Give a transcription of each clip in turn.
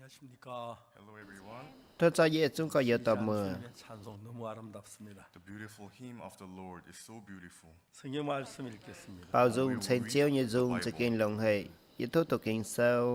Tov zorqv yietc zungv gorx-youz dorh muoz. Baaux nzung ceng Ziouv nyei nzung za'gengh longx haic. Yie tov doqc Ging-Sou.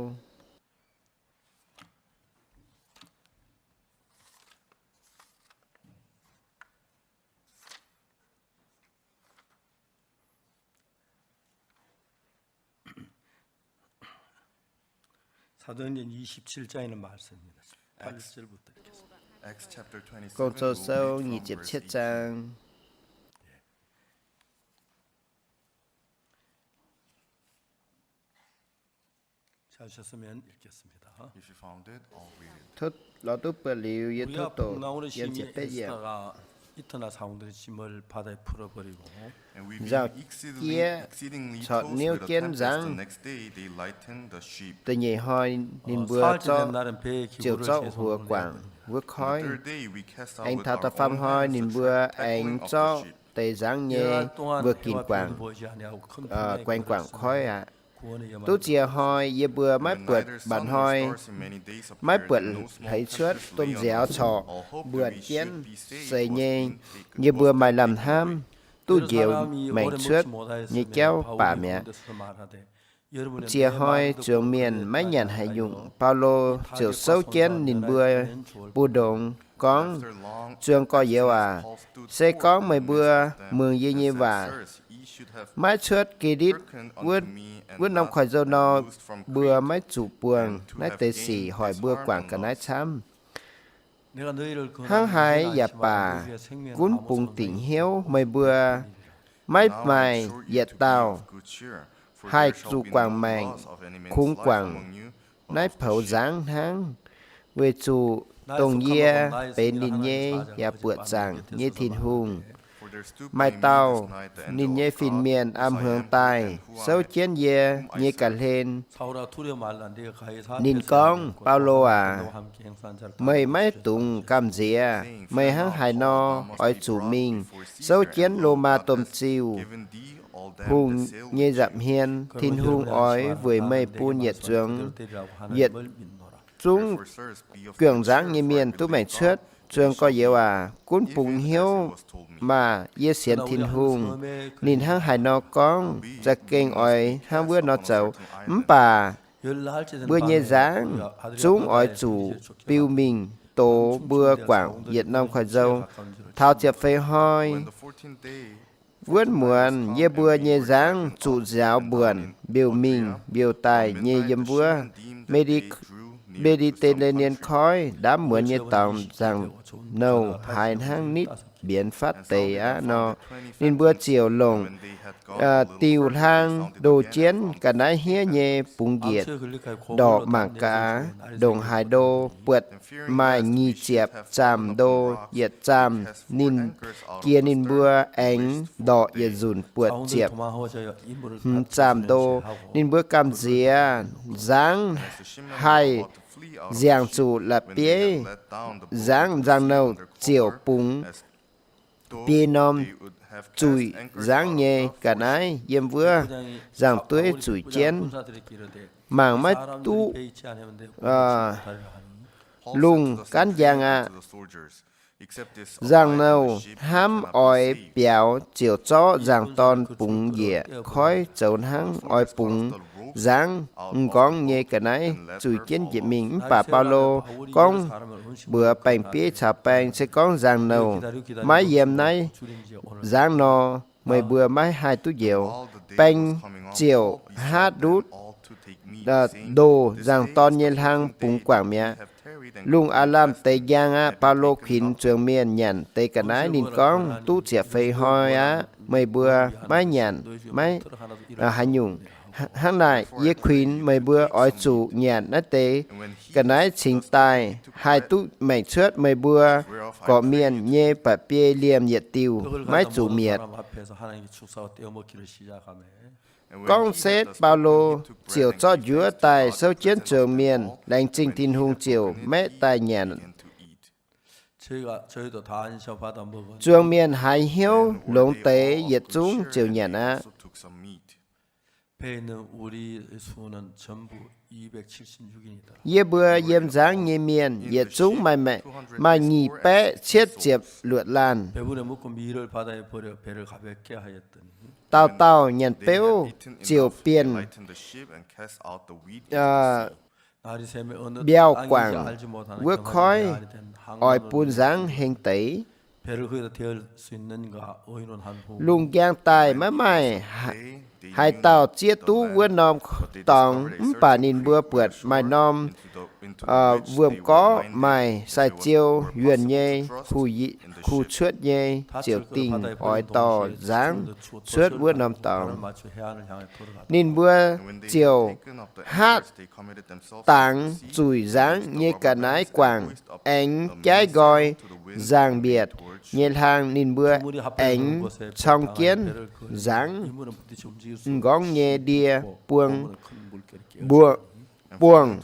Gong-Zoh sou nyic ziepc cietv zaang. Tov lorz duqv buatc liuz, yie tov doqc yiem ziepc betv yiemc. Nzauh jieqv corc niouv jienv nzangv. Da'nyeic hnoi ninh mbuo zorqv, ziouc zorqv huox guangc wuov koiv. Aengx taux da'faam hnoi ninh mbuo aengx zorqv deix nzangv nyei mbuo ginc guangc, guaengx guangc koiv aqv. Duqv ziex hnoi yie mbuo maiv buatc mba'hnoi, maiv buatc hleix cuotv, domh nziaaux corc mbuonx jienv seix nyei. Yie mbuo maaih lamh hnamv duqv njoux maengc cuotv nyei jauv baac mi'aqv. Ziex hnoi zuangx mienh maiv nyanc haaix nyungc, Baulo ziouc souv jienv ninh mbuo buo ndongx gorngv, Zuangx gorx-youz aac, se gorngv meih mbuo mungx yie nyei waac maiv cuotv Ga'nditv wuov norm koiv-nzou nor, mbuo maiv zuqc buangh naaiv deix sic hoic mbuo guangc ga'naaiv camv. Hnangv haaix yaac baac, gunv bungx dingc hnyouv meih mbuo maiv maaih yietc dauh haih zuqc guangc maengc kungx guangc naaiv poux nzangv hnangv. Weic zuqc dongh yie benx ninh nyei yaac buoqc zaangc nyei Tin-Hungh. Maaih dauh ninh nyei fin-mienh a'hmuangx daaih souv jienv yie nyei ga'hlen. Ninh gorngv, Baulo aac, meih maiv dungx gamh nziex. Meih hnangv haaix nor oix zuqc mingh souv jienv Lomaa domh ziuh hungh nyei nza'hmien. Tin-Hungh oix weic meih bun yietc zuangx, yietc zungv juangc nzangv nyei mienh duqv maengc cuotv. Zuangx gorx-youz aac, gunv bungx hnyouv maah! Yie sienx Tin-Hungh. Ninh hnangv haaix nor gorngv za'gengh oix hnangv wuov nor zoux. Mv baac mbuo nyei nzangv zungv oix zuqc biux mingh dox mbuo guangc yietc norm koiv-nzou. Taux ziepc feix hnoi wuonv muonz, yie mbuo nyei nzangv zuqc nziaaux mbuonc mbiouh mingh mbiouh daaih nyei yiem wuov Me^di^te^le^nien Koiv ndaamv muonz nyei dorngx nzangc-nouh haiz hnangv nitv mbienx fatv deix aqv nor, ninh mbuo ziouc longc diuh hlang ndoh jienv ga'naaiv hniev nyei bungx njiec ndorqc mangc gaax. Ndongc haaix ndo buatc maaih nyic ziepc zaamc ndo. Yietc zaamc ninh jiex ninh mbuo aengx ndorqc yietc nzunc buatc ziepc hmz zaamc ndo. Ninh mbuo gamh nziex nzangv haih nziangc zuqc la'bieiv. Nzangv nzangc-nouh ziouc bungx biei norm zuic nzangv nyei ga'naaiv yiem wuov nzangv-dueiv zuic jienv, mangc maiv duqv lungh gaanv njang aqv. Nzangc-nouh hnamv oix biaux ziouc zorqv nzangc-dorn bungx njiec koiv zoux hnangv oix bungx nzangv m'nqorngv nyei ga'naaiv zuic jienv njiec mingh. Mv baac Baulo gorngv mbuox baeng-bieiv caux baeng, se gorngv nzangc-nouh maiv yiem naaiv nzangv nor, meih mbuo maiv haih duqv njoux. Baeng ziouc haav ndutv ndoh nzangc-dorn nyei hlang bungx guangc mi'aqv. Lungh aav lamh deix njang aqv. Baulo kuinx zuangx mienh nyanc deix ga'naaiv. Ninh gorngv, Duqv ziepc feix hnoi aqv, meih mbuo maiv nyanc maiv haaix nyungc. Hnangv naaic, yie kuinx meih mbuo oix zuqc nyanc naaiv deix ga'naaiv cingx daaih haih duqv maengc cuotv meih mbuo gorqv-mienh nyei mba'biei liemh yietc diuh, maiv zuqc mietc. Gorngv setv, Baulo ziouc zorqv njuov daaih souv jienv zuangx mienh. Laengz zingh Tin-Hungh ziouc maeqv daaih nyanc. Zuangx mienh haiz hnyouv longx deix yietc zungv ziouc nyanc aqv. Yie mbuo yiem nzangv nyei mienh yietc zungv maaih, maaih nyic baeqv cietv ziepc luoqc laanh. Dauh dauh nyanc beuv ziouc bienh mbiauh guangc wuov koiv oix bun nzangv heng deix. Lungh njang daaih maiv maaih haaix dauh zieqv duqv wuov norm dorngx, mv baac ninh mbuo buatc maaih norm wuom-gorqv maaih sai-ziou yuonh nyei, kuh cuotv nyei, ziouc dingh oix dorh nzangv cuotv wuov norm dorngx. Ninh mbuo ziouc hatv dangx zuic nzangv nyei ga'naaiv guangc, aengx jaiv nqoi nzaangc mbietc nyei hlang. Ninh mbuo aengx corng jienv nzangv m'nqorngv nyei ndie buang, mbuo buangh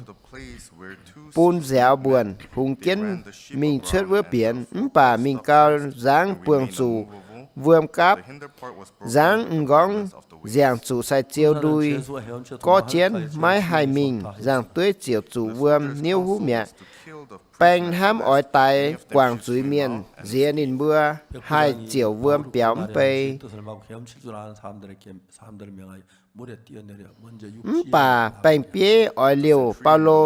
bun nziaaux mbuonc hungx jienv mingh cuotv wuov bienx. Mv baac mingh gau, nzangv buangh zuqc wuom gapv. Nzangv m'nqorngv nziangc zuqc sai-ziou ndui, gorqv jienv maiv haih mingh. Nzangv-dueiv ziouc zuqc wuom niouv huv mi'aqv. Baeng hnamv oix daix guangc zuiz-mienh nziex ninh mbuo, haih ziouc wuom biaux mv bei. Mv baac baeng-bieiv oix liouh Baulo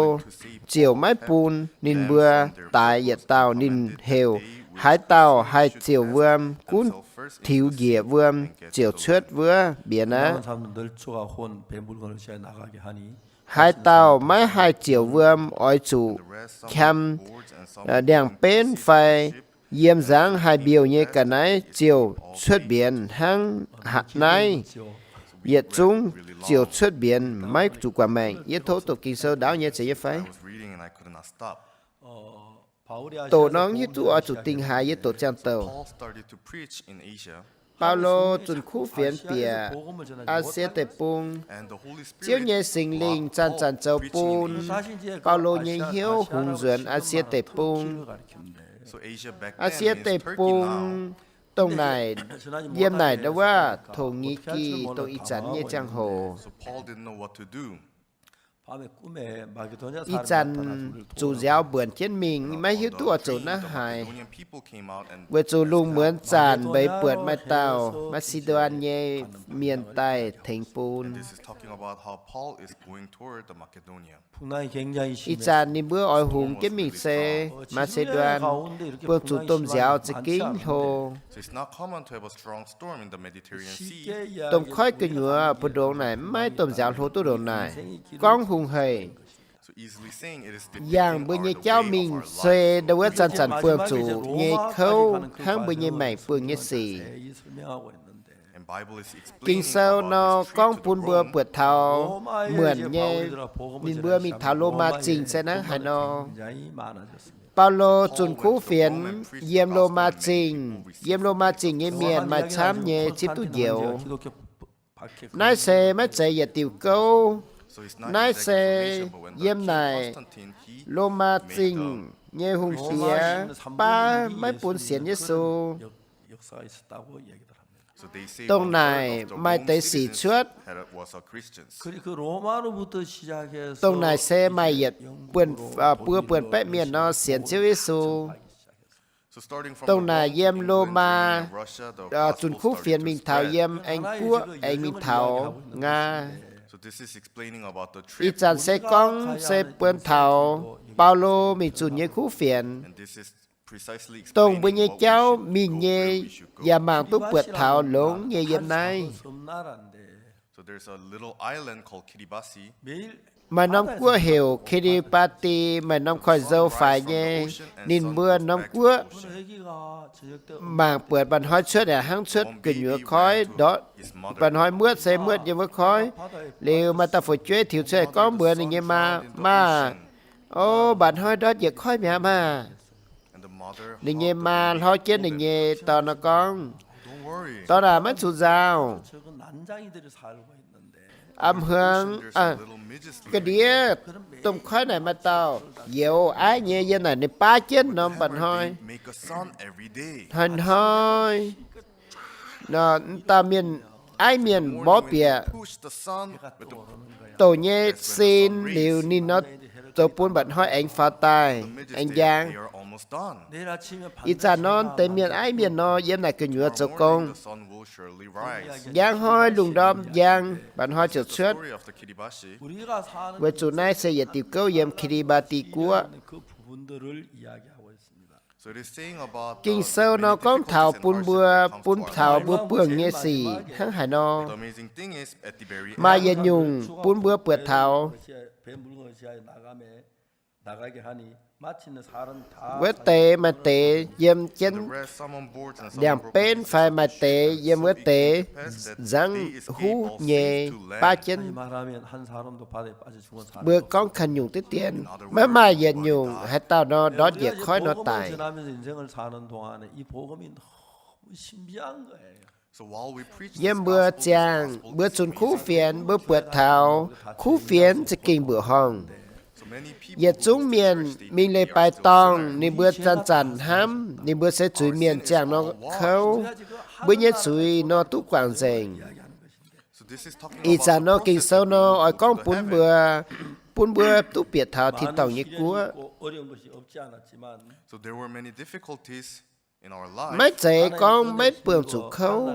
ziouc maiv bun ninh mbuo daix yietc dauh. Ninh heuc, haaix dauh haih ziouc wuom, gunv tiux njiec wuom ziouc cuotv wuov mbienx aqv. Haaix dauh maiv haih ziouc wuom oix zuqc qam ndiangx-benv fai yiem nzangv haih mbiouh nyei ga'naaiv ziouc cuotv mbienx hnangv naaiv. Yietc zungv ziouc cuotv mbienx, maiv zuqc guangc maengc. Yie tov doqc Ging-Sou ndaauv nyei zeiz nyei fai? Doqc nor hiuv duqv oix zuqc dingh haaix, yie doqc ziangh douc. Baulo zunc kuv fienx bieqc Aa^sie Deic-Bung. Ziouv nyei Singx Lingh zanc-zanc zoux bun Baulo nyei hnyouv hungx nzuonx Aa^sie Deic-Bung. Aa^sie Deic-Bung dongh naaic, yiem naaic ndau wuov Thổ Nhĩ Kỳ dongh ih zanc nyei ziangh hoc. Ih zanc zuqc nziaaux mbuonc jienv mingh, maiv hiuv duqv oix zoux naaiv haaix, weic zuqc lungh muonz zanc mbeix buatc maaih dauh Maa^si^nduaan nyei mienh daaih tengx bun. Ih zanc ninh mbuo oix hungx jienv mingh se Maa^si^nduaan, buangh zuqc domh nziaaux za'gengh hlo. Domh koiv gu'nyuoz mbu'ndongx naaic mv maaih domh nziaaux hlo duqv ndongc naaic. Gorngv hungh haic, yangh mbuo nyei jauv mingh se ndau wuov zanc-zanc buangh zuqc nyei kouv hnangv mbuo nyei maengc buangh nyei sic. Ging-Sou nor gorngv bun mbuo buatc taux muonc nyei, ninh mbuo mingh taux Lomaa Zingh se hnangv haaix nor. Baulo zunc kuv fienx yiem Lomaa Zingh. Yiem Lomaa Zingh nyei mienh maaih camv nyei zipv duqv njoux. Naaiv se maiv zeiz yietc diuc gouv. Naaiv se yiem naaic Lomaa Zingh nyei hungh diex baav maiv bun sienx Yesu. Dongh naaic maaih deix sic cuotv. Dongh naaic se maaih yietc buo buonc baeqv mienh nor sienx Ziouv Yesu. Dongh naaic yiem Lomaa zunc kuv fienx mingh taux yiem Anh guoqv aengx mingh taux Nga. Ih zanc se gorngv se buonc taux Baulo mingh zunc nyei kuv fienx. Dongh mbuo nyei jauv mingh nyei yaac mangc duqv buatc taux longx nyei yiem naaiv. Maaih norm guoqv heuc Kiribati, maaih norm koiv-nzou faix nyei. Ninh mbuo norm guoqv mangc buatc mba'hnoi cuotv yaac hnangv cuotv gu'nyuoz koiv ndortv. Mba'hnoi muotv se muotv nyei wuov koiv. Liuz maaih dauh fu'jueiv tiux cuotv gorngv mbuox ninh nyei maa, Maa, o, mba'hnoi ndortv njiec koiv mi'aqv maah! Ninh nyei maa hlorv jienv ninh nyei dorn nor gorngv, Dorn aac, maiv zuqc nzauh. A'hmuangx ga'ndiev domh koiv naaic maaih dauh youz aiv nyei yiem naaic, ninh baav jienv norm mba'hnoi. Hnoi-hnoi dauh mienh aiv mienh mborqv bieqc douc nyei sin liuz ninh nor zoux bun mba'hnoi aengx faaux daaih, aengx njang. Ih zanc nor deix mienh aiv mienh nor yiem naaic gu'nyuoz zoux gong. Njang hnoi lungh ndorm njang, mba'hnoi ziouc cuotv. Weic zuqc naaiv se yietc diuh gouv yiem Kiribati guoqv. Ging-Sou nor gorngv taux bun mbuo, bun taux mbuo buangh nyei sic hnangv haaix nor. Maaih yietc nyungc bun mbuo buatc taux. Wuov deix maaih deix yiem jienv ndiangx-benv fai maaih deix yiem wuov deix nzangv huv nyei baav jienv. Mbuo gorngv ganh nyungc diqv dien, maiv maaih yietc nyungc haaix dauh nor ndortv njiec koiv nor daic. Yiem mbuo ziangh mbuo zunh kuv fienx, mbuo buatc taux kuv fienx za'gengh mbuoqc horngh. Yietc zungv mienh mingh leiz-baaix dorngh, ninh mbuo zanc-zanc hnamv ninh mbuo se zuiz-mienh ziangh nor kouv, mbuo nyei zuiz nor duqv guangc nzengc. Ih zanc nor Ging-Sou nor oix gorngv bun mbuo, bun mbuo duqv bieqc taux tin-dorngh nyei guoqv. Maiv zeiz gorngv maiv buangh zuqc kouv,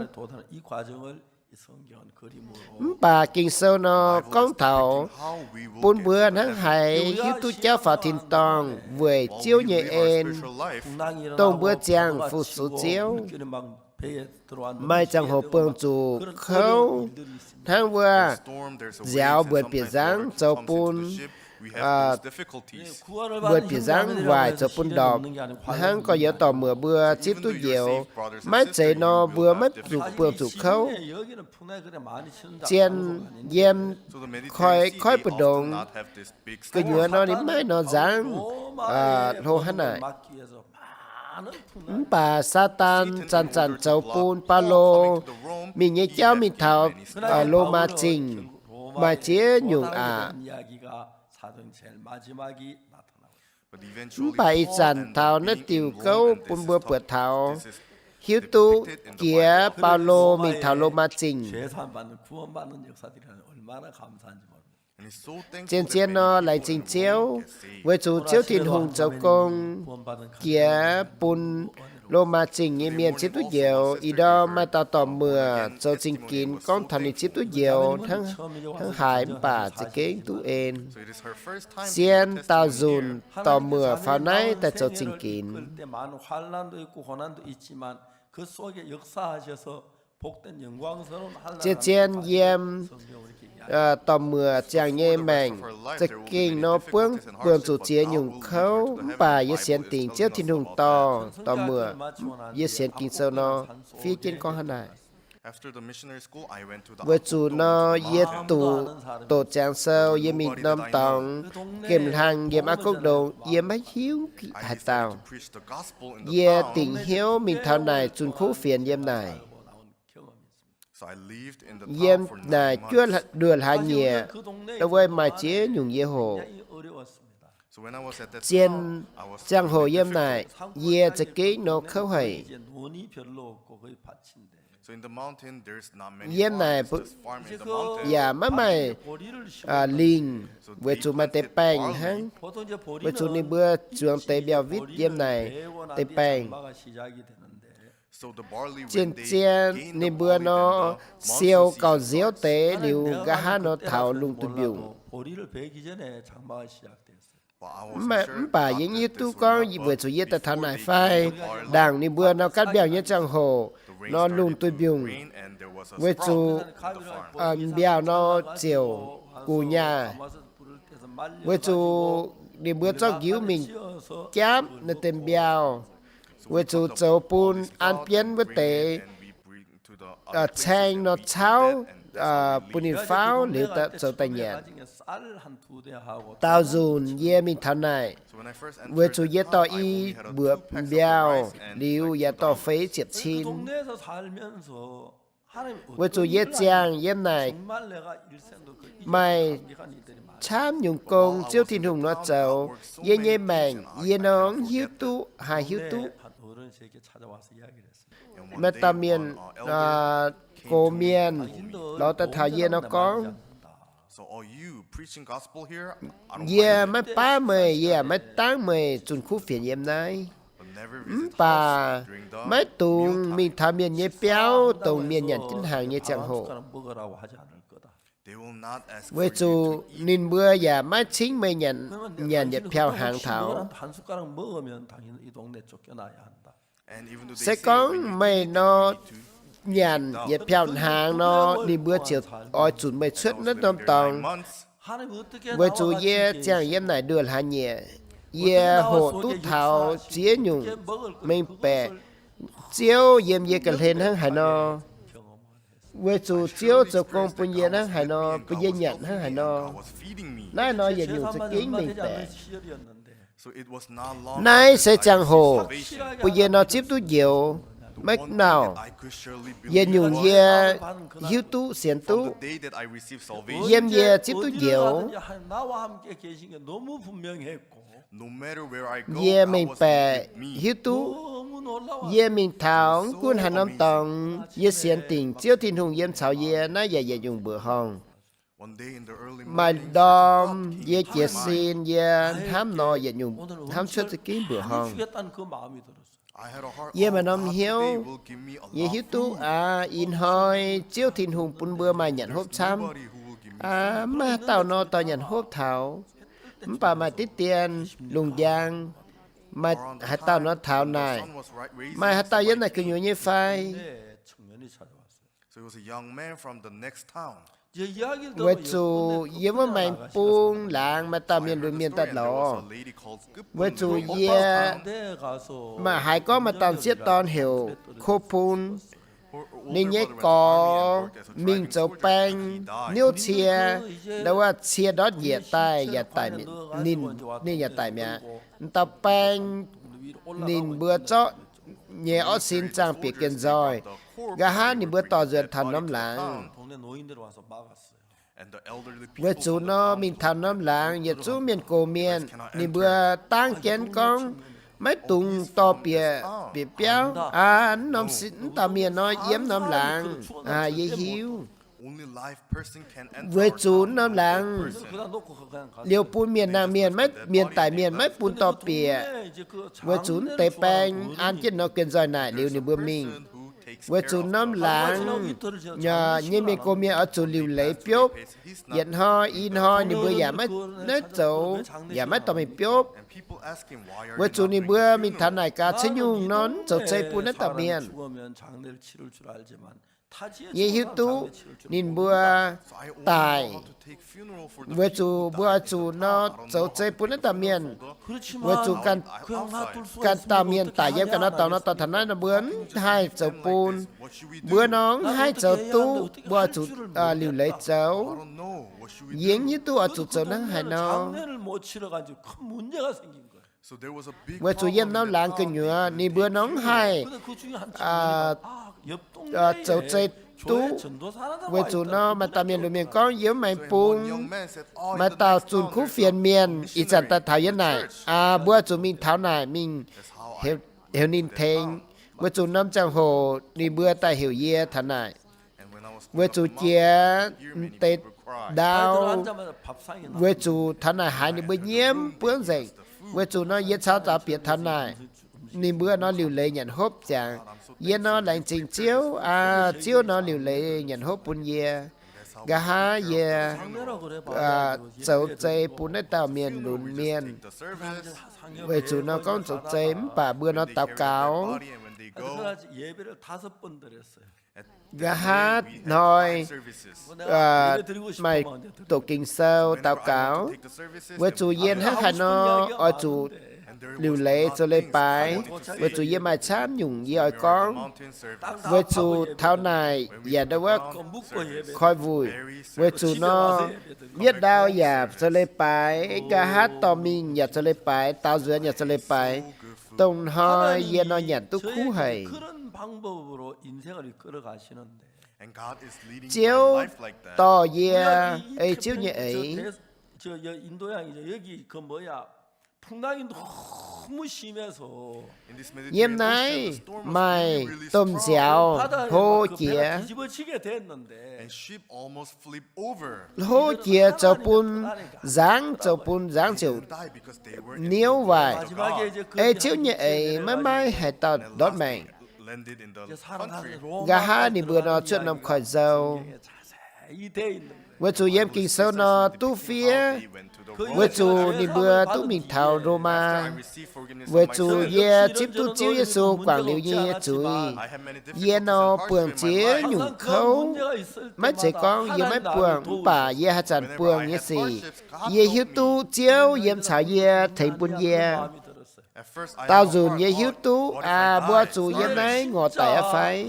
mv baac Ging-Sou nor gorngv taux bun mbuo hnangv haaix hiuv duqv jauv faaux tin-dorngh weic Ziouv nyei en, dongh mbuo ziangh fu-sux Ziouv. Maaih ziangh hoc buangh zuqc kouv hnangv wuov nziaaux mbuonx bieqc nzangv zoux bun mbuonx bieqc nzangv waaic zoux bun ndorpc, hnangv gorx-youz dorh muoc mbuo zipv duqv njoux. Maiv zeiz nor mbuo maiv zuqc buangh zuqc kouv. Zien yiem koi koiv mbu'ndongx gu'nyuoz nor ninh maiv nor nzangv hlo hnangv naaic. Mv baac Saadaan zanc-zanc zoux bun Baulo mingh nyei jauv mingh taux Lomaa Zingh maaih ziex nyungc aqc. Mv baac ih zanc taux naaiv diuh gouv bun mbuo buatc taux, hiuv duqv jiex Baulo mingh taux Lomaa Zingh. Zien-zien nor laengz zingh Ziouv, weic zuqc Ziouv Tin-Hungh zoux gong jiex bun Lomaa Zingh nyei mienh zipv duqv njoux. Ih ndorm maaih dauh dorh muoc zoux zingh ginx gorngv taux ninh zipv duqv njoux hnangv haaix, mv baac za'gengh duqv en. Sien daauh nzunc dorh muoc faaux naaiv daaih zoux zingh ginx. Zien-zien yiem dorh muoc ziangh nyei maengc za'gengh nor buangh zuqc ziex nyungc kouv, mv baac yie sienx dingc Ziouv Tin-Hungh dorh dorh muoc. Yie sienx Ging-Sou nor fiev jienv gorngv hnangv naaic. Weic zuqc nor yie doqc, doqc ziangx sou, yie mingh norm dorngx gemh hlang yiem aqv gokv ndongx, yie maiv hiuv haaix dauh. Yie dingc hnyouv mingh taux naaic zunh kuv fienx yiem naaic. Yiem naaic juov nduoh hlaax nyieqc, wuov maaih ziex nyungc yie hoqc. Zien ziangh hoc yiem naaic, yie za'gengh nor kouv haic. Yiem naaic yaac maiv maaih lingh, weic zuqc maaih deix baengh hnangv. Weic zuqc ninh mbuo zuangx deix mbiauh witv yiem naaic deix baengh. Zien-zien ninh mbuo nor siou gauh nziouv deix liuz, nqa'haav nor taux lungh duih mbiungc. Mv baac yie hiuv duqv gorngv weic zuqc yie daaih taux naaic fai, ndaangc ninh mbuo nor gaatv mbiauh nyei ziangh hoc nor lungh duih mbiungc, weic zuqc mbiauh nor ziouc gu'nyaah, weic zuqc ninh mbuo zorqv nqiuv mingh japv naaiv deix mbiauh, weic zuqc zoux bun an bienv wuov deix caeng nor cauv, bun ninh faauv liuz zoux daaih nyanc. Daauh nzunc yie mingh taux naaic, weic zuqc yie dorh i mbuoqc mbiauh liuz yaac dorh feix ziepc cin. Weic zuqc yie ziangh yiem naaic maaih camv nyungc gong Ziouv Tin-Hungh nor zoux, yie nyei maengc yie nor mv hiuv duqv haih hiuv duqv. Maaih dauh mienh gox mienh lorz daaih taux yie nor gorngv, yie maiv baav meih, yie yaac maiv dangv meih zunh kuv fienx yiem naaiv. Mv baac maiv dungx mingh taux mienh nyei biauv, dongh mienh nyanc jienv hnaangx nyei ziangh hoc, weic zuqc ninh mbuo yaac maiv cingv meih nyanc yietc piauh hnaangx taux. Se gorngv meih nor nyanc yietc piauh hnaangx nor, ninh mbuo ziouc oix zunc meih cuotv naaiv norm dorngx. Weic zuqc yie ziangh yiem naaic nduoh hlaax nyieqc, yie hoqc duqv taux ziex nyungc mengh baeqc Ziouv yiem yie ga'hlen hnangv haaix nor, weic zuqc Ziouv zoux gong bun yie hnangv haaix nor, bun yie nyanc hnangv haaix nor. Naaiv nor yietc nyungc za'gengh mengh baeqc. Naaiv se ziangh hoc bun yie nor zipv duqv njoux. Maiv nauc, yietc nyungc yie hiuv duqv sienx duqv. Yiem yie zipv duqv njoux, yie mengh baeqc hiuv duqv yie mingh taux mv gunv haaix norm dorngx, yie sienx dingc Ziouv Tin-Hungh yiem caux yie. Naaiv yaac yietc nyungc mbuoqc horngh. Maaih ndorm yie jiez sin, yie hnamv nor yietc nyungc hnamv cuotv za'gengh mbuoqc horngh. Yie maaih norm hnyouv, yie hiuv duqv aqv, ih hnoi Ziouv Tin-Hungh bun mbuo maaih nyanc hopv camv. Aa, maiv maaih haaix dauh nor dorh nyanc hopv taux. Mv baac maaih diqv dien lungh njang, maaih haaix dauh nor taux naaic. Maaih haaix dauh yiem naaic gu'nyuoz nyei fai? Weic zuqc yiem wuov maengx bung laangz maaih dauh mienh lunx mienh daaih lorz. Weic zuqc yie maaih haiz gorngv maaih dauh m'sieqv dorn heuc Ko Bun. Ninh nyei gorx mingh zoux baeng niouv cie, ndau wuov cie ndortv njiec daaih, ninh yaac daic mi'aqv. M'dauh baeng ninh mbuo zorqv nyei orqv sin zaangh bieqc gengh nzoih. Nqa'haav ninh mbuo dorh nzuonx taux norm laangz. Weic zuqc nor mingh taux norm laangz yietc zungv mienh gox mienh, ninh mbuo dangv jienv gorngv, maiv dungx dorh bieqc, bieqc biauv aqv. Mv dauh mienh nor yiem norm laangz, yie hiuv. Weic zuqc norm laangz liouh bun mienh nangh mienh, mienh daic mienh maiv bun dorh bieqc. Weic zuqc mv deix baeng an jienv norm gengh nzoih naaic liuz ninh mbuo mingh. Weic zuqc norm laangz nyei mienh gox mienh oix zuqc liuc leiz biopv. Yietc hnoi i hnoi ninh mbuo yaac maiv naaiv zoux, yaac maiv dorh mingh biopv. Weic zuqc ninh mbuo mingh taux naaic gaax, ceix nyungc nor mv zoux zei bun naaiv dauh mienh. Yie hiuv duqv ninh mbuo daic, weic zuqc mbuo oix zuqc nor zoux zei bun naaiv dauh mienh. Weic zuqc ganh dauh mienh daic yiem ganh norm dorngx nor, dorh taux naaiv nor mbuo mv haih zoux bun. Mbuo nor mv haih zoux duqv, mbuo oix zuqc liuc leiz zoux. Yie mv hiuv duqv oix zuqc zoux hnangv haaix nor. Weic zuqc yiem norm laangz gu'nyuoz ninh mbuo nor mv haih zoux zei duqv. Weic zuqc nor maaih dauh mienh lunx mienh gorngv, yiem maengx bung maaih dauh zunh kuv fienx mienh ih zanc daaih taux yiem naaic. Aa, mbuo zuqc mingh taux naaic mingh heuc ninh tengx. Weic zuqc norm ziangh hoc ninh mbuo daaih heuc yie taux naaic. Weic zuqc jiex m'deix ndau, weic zuqc taux naaic haiz ninh mbuo nyiemv buov nzengc. Weic zuqc nor yie caux zaux bieqc taux naaic, ninh mbuo nor liuc leiz nyanc hopv ziangx. Yie nor laengz zingh Ziouv, aa, Ziouv nor liuc leiz nyanc hopv bun yie. Nqa'haav yie zoux zei bun naaiv dauh mienh lunx mienh. Weic zuqc nor gorngv zoux zei mv baac mbuo nor daux gaux. Nqa'haav hnoi maaih doqc Ging-Sou daux gaux. Weic zuqc yie hnangv haaix nor oix zuqc liuc leiz zoux leiz-baaix, weic zuqc yie maaih camv nyungc yie oix gorngv. Weic zuqc taux naaic yaac ndau wuov koi wuic. Weic zuqc nor, yietv ndau yaac zoux leiz-baaix, nqa'haav dorh mingh yaac zoux leiz-baaix, daaux nzuonx yaac zoux leiz-baaix. Dongh hnoi yie nor nyanc duqv kuv haic. Ziouv dorh yie ei Ziouv nyei eix. Yiem naaiv maaih domh nziaaux hlo jiex. Hlo jiex zoux bun nzangv, zoux bun nzangv ziouc niouv waaic. Ei Ziouv nyei eix maiv maaih haaix dauh ndortv maengc. Nqa'haav ninh mbuo nor cuotv norm koiv-nzou. Weic zuqc yiem Ging-Sou nor duqv fiev, weic zuqc ninh mbuo duqv mingh taux Lomaa. Weic zuqc yie zipv duqv Ziouv Yesu guangc liuz yie nyei zuiz, yie nor buangh ziex nyungc kouv. Maiv zeiz gorngv yie maiv buangh, mv baac yie haaix zanc buangh nyei sic, yie hiuv duqv Ziouv yiem caux yie tengx bun yie. Daauh nzunc yie hiuv duqv, aa, mbuo zuqc yiem naaiv ngorc daic aqv fai?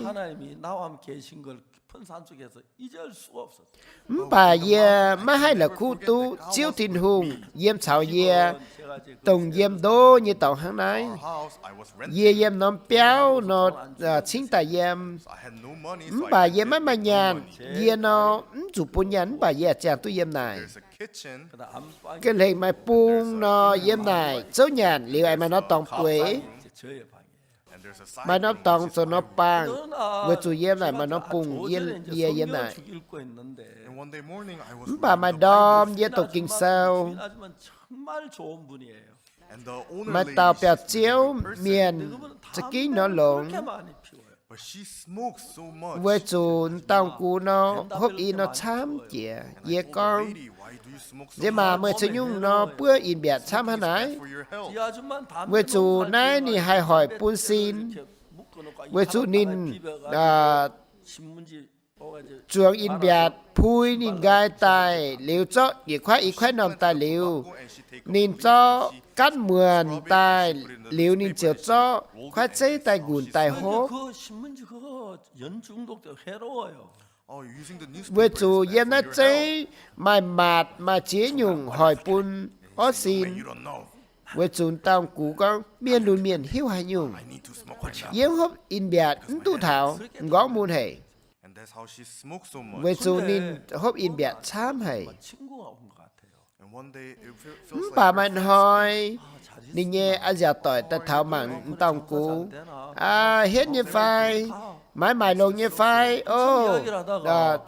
Mv baac yie maiv haih la'kuqv duqv Ziouv Tin-Hungh yiem caux yie, dongh yiem ndo nyei dorngx hnangv naaiv. Yie yiem norm biauv nor cingv daaih yiem. Mv baac yie maiv maaih nyaanh. Yie nor mv zuqc bun nyaanh, mv baac yie ziangh duqv yiem naaic. Ga'hlenc maaih bung nor, yiem naaic zouv nyanc liuz aengx maaih norm dorngx bueix. Maaih norm dorngx zoux norm baangh, weic zuqc yiem naaic maaih norm bung yie yiem naaic. Mv baac maaih ndorm yie doqc Ging-Sou, maaih dauh biauv-ziouv mienh za'gengh nor longx, weic zuqc dauh gux nor hopv in nor camv jiex. Yie gorngv, Nziex maac, meih caux nyungc nor buov in-mbiatc camv hnangv naaiv? Weic zuqc naaiv ninh haih hoic bun sin, weic zuqc ninh zuangx in-mbiatc pui ninh nqaai daaih liuz zorqv yietc kuaaiv i kuaaiv normh daaih liuz, ninh zorqv gaatv muonc daaih liuz ninh ziouc zorqv kuaaiv zeiv daaih nqunc daaih hopv. Weic zuqc yiem naaiv zeiv maaih matc maaih ziex nyungc hoic bun orv sin. Weic zuqc dauh gux gorngv, Mienh lunx mienh hiuv haaix nyungc? Yie hopv in-mbiatc mv duqv taux. M'nqorngv mun haic, weic zuqc ninh hopv in-mbiatc camv haic. Mv baac maaih hnoi ninh nyei a'nziaauc doic daaih taux mangc dauh gux, Aa, hietv nyei fai? Maaiz maaic longx nyei fai? O,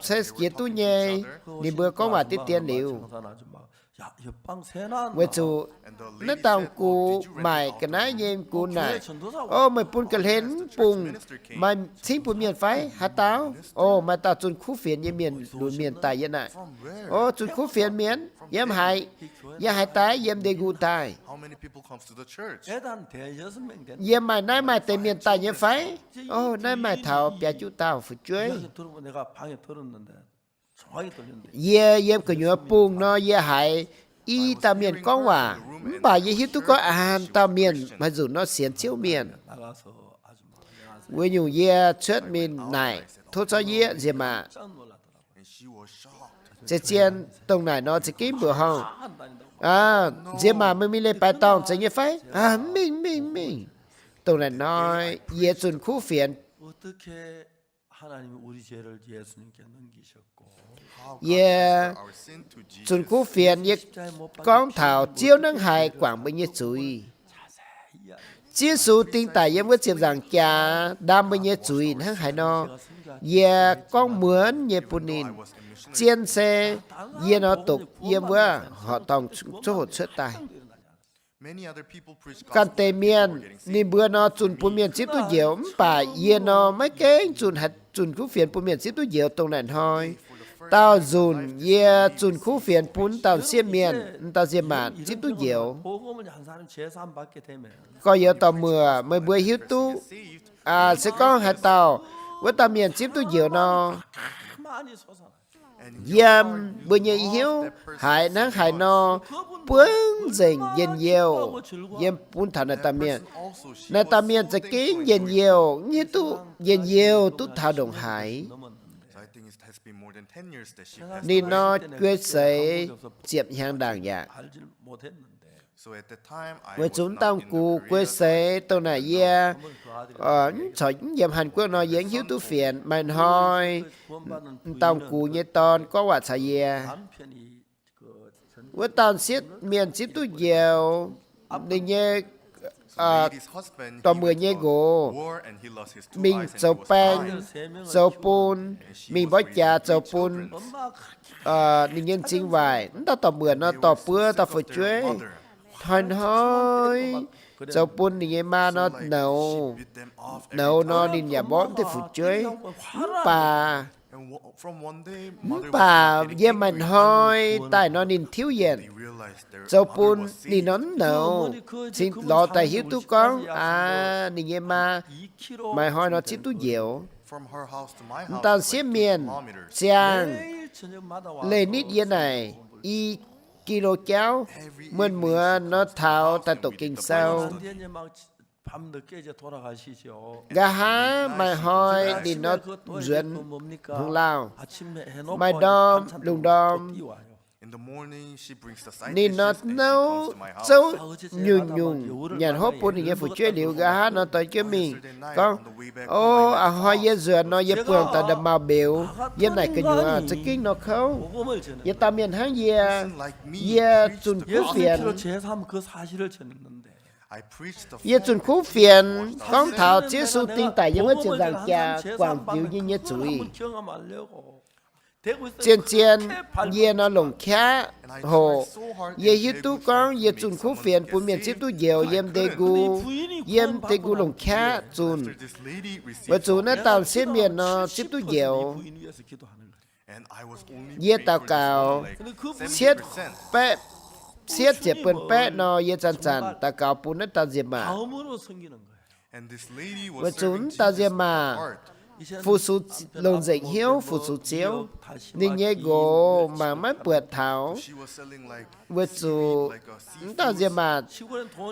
se jiex duqv nyei. Ninh mbuo gorngv waac diqv dien liuz, weic zuqc naaiv dauh gux maaic ga'naaiv nyei gux naaic, O, meih bun ga'hlen mv bungh maaih cingv bun mienh fai? Haaix dauh? O, maaih dauh zunh kuv fienx nyei mienh lunx mienh daaih yiem naaic. O, zunh kuv fienx mienh yiem haaix? Yiem haaix daaih? Yiem ndeic-nqu daaih. Yiem maaih naaiv maaih deix mienh daaih nyei fai? O, naaiv maaih taux biaa juqv dauh fu'jueiv. Yie yiem gu'nyuoz bungh nor yie haiz i dauh mienh gorngv waac, mv baac yie hiuv duqv gorngv an dauh mienh maaih nzunc nor sienx Ziouv mienh. Wuov nyungc yie cuotv mingh naaic tov zorqv yie nziex maac. Zeiz zien dongh naaic nor za'gengh mbuoqc horngh, Nziex maac, meih mingh leiz-baaix dorngh zeiz nyei fai? Mv mingh, mv mingh, mv mingh. Dongh naaic nor yie zunh kuv fienx. Yie zunh kuv fienx, yie gorngv taux Ziouv hnangv haaix guangc mbuo nyei zuiz. Ziouv Yesu ding daic yiem wuov ziepc nzaangc jaax ndaam mbuo nyei zuiz hnangv haaix nor, yie gorngv muonz nyei bun ninh. Zien se yie nor dopc yiem wuov horqc dorngh zuqv hoc cuotv daaih. Ganh deix mienh ninh mbuo nor zunh bun mienh zipv duqv njoux, mv baac yie nor maiv gengh zunh, zunh kuv fienx bun mienh zipv duqv njoux. Dongh naaic hnoi, daauh nzunc yie zunh kuv fienx bun dauh sieqv mienh, dauh nziex maac zipv duqv njoux. Gorx-youz dorh muoc, meih mbuo hiuv duqv, se gorngv haaix dauh wuov dauh mienh zipv duqv njoux nor, yiem mbuo nyei hnyouv haiz hnangv haaix nor buangv nzengc njien-youh yiem bun taux naaiv dauh mienh. Naaiv dauh mienh za'gengh njien-youh, mv hiuv duqv njien-youh duqv taux ndongc haaix. Ninh nor guei seix ziepc hnyangx ndaangc yaac. Weic zuqc m'dauh gux guei seix dongh naaic yie mv yiem Hàn Quốc nor, yie mv hiuv duqv fienx. Maaih hnoi m'dauh gux nyei dorn gorngv waac caux yie. Wuov dauh sieqv mienh zipv duqv njoux, ninh nyei dorh muoc nyei nqox mingh zoux baeng, zoux bun, mingh mborqv jaax zoux bun ninh nyei m'zing waaic. Mv dauh dorh muoc nor dorh buov dauh fu'jueiv hnoi-hnoi zoux bun ninh nyei maa nor nouz. Nouz nor ninh yaac mborqv mv deix fu'jueiv. Mv baac, mv baac yiem maaih hnoi daaih nor ninh tiuv yienc zoux bun ninh nor mv nouz. Cingx lorz daaih hiuv duqv gorngv, aa, ninh nyei maa maaih hnoi nor zipv duqv njoux. Mv dauh sieqv mienh ziangh leih nitv yiem naaic i ki lo jauv, muonz muonz nor taux daaih doqc Ging-Sou. Nqa'haav maaih hnoi ninh nor nzuonx hungh lauh, maaih ndorm, lungh ndorm, ninh nor nouv zouv nyungc-nyungc nyanc hopv bun ninh nyei fu'jueiv liuz, nqa'haav nor dorh jienv mingh gorngv, O, a'hnoi yie nzuonx nor yie buangh daaih nda'maauh mbeux yiem naaic gu'nyuoz, za'gengh nor kouv. Yietc dauh mienh hnangv yie, yie zunh kuv fienx. Yie zunh kuv fienx gorngv taux Ziouv Yesu ding daic yiem wuov ziepc nzaangc jaax guangc jiux yie nyei zuiz. Zien-zien yie nor longc qaqv hoqc. Yie hiuv duqv gorngv yie zunh kuv fienx bun mienh zipv duqv njoux yiem Daegu, yiem Daegu longc qaqv zunh, weic zuqc naaiv dauh sieqv mienh nor zipv duqv njoux. Yie daux gaux cietv ziepc buonc baeqv nor, yie zanc-zanc daux gaux bun naaiv dauh nziex maac. Weic zuqc naaiv dauh nziex maac fu-sux, longc nzengc hnyouv fu-sux Ziouv. Ninh nyei nqox mangc maiv buatc taux, weic zuqc naaiv dauh nziex maac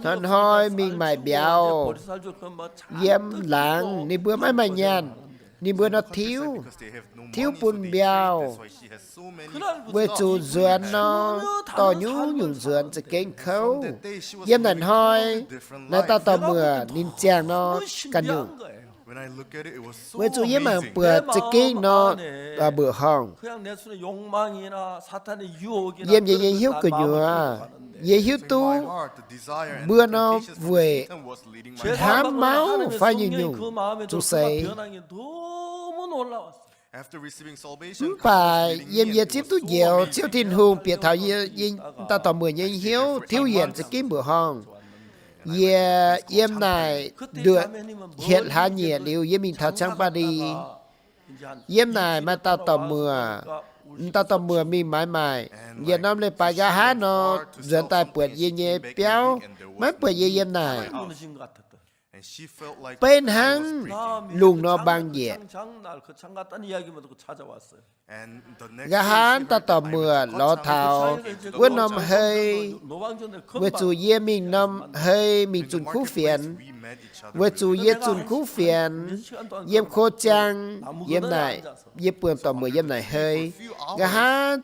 hnoi-hnoi mingh maaic mbiauz yiem laangz. Ninh mbuo maiv maaih nyaanh, ninh mbuo nor tiuv, tiuv bun mbiauh. Weic zuqc nzuonx nor dorh nyungc-nyungc nzuonx za'gengh kouv. Yiem naaic hnoi naaiv dauh dorh muoc ninh ziangh nor ganh nyungc. Weic zuqc yie mangc buatc za'gengh nor mbuoqc horngh. Yiem yie nyei hnyouv gu'nyuoz yie hiuv duqv mbuo nor weic hnamv mauv fai nyungc-nyungc zuqc seix. Mv baac yiem yie zipv duqv njoux, Ziouv Tin-Hungh bieqc taux yie dauh dorh muoc nyei hnyouv tiuv yienc za'gengh mbuoqc horngh. Yie yiem naaic nduoqc hietc hlaax nyieqc liuz yie mingh taux Ciang Baa Ndi. Yiem naaic maaih dauh dorh muoc, dauh dorh muoc mingh maaiz maaic. Yietc norm leiz-baaix nqa'haav nor nzuonx daaih buatc yie nyei biauv, maiv buatc yie yiem naaic, beiv hnangv lungh nor mbaang njiec. Nqa'haav dauh dorh muoc lorz taux wuov norm hei, weic zuqc yie mingh norm hei mingh zunh kuv fienx. Weic zuqc yie zunh kuv fienx yiem ko ziang yiem naaic, yie buangh dorh muoc yiem naaic hei. Nqa'haav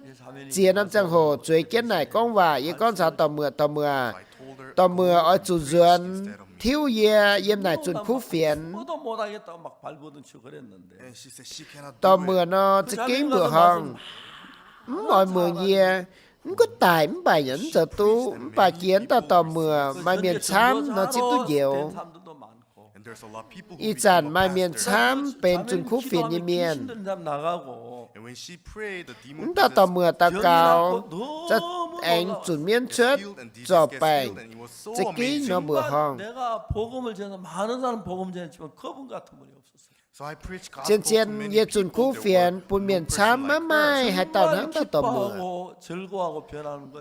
ziex norm ziangh hoc zueiz jienv naaic gorngv waac, yie gorngv caux dorh muoc, Dorh muoc, dorh muoc oix zuqc nzuonx tiuv yie yiem naaic zunh kuv fienx. Dorh muoc nor za'gengh mbuoqc horngh, mv oix muangx yie. Mv gunv daic mv baac yaac mv zoux duqv. Mv baac jiex wuov dauh dorh muoc maaih mienh camv nor zipv duqv njoux. Ih zanc maaih mienh camv benx zunh kuv fienx nyei mienh. Mv dauh dorh muoc daux gaux, za'gengh aengx zunc mienv cuotv zorc baengc, za'gengh nor mbuoqc horngh. Zien-zien yie zunh kuv fienx bun mienh camv, maiv maaih haaix dauh hnangv dauh dorh muoc.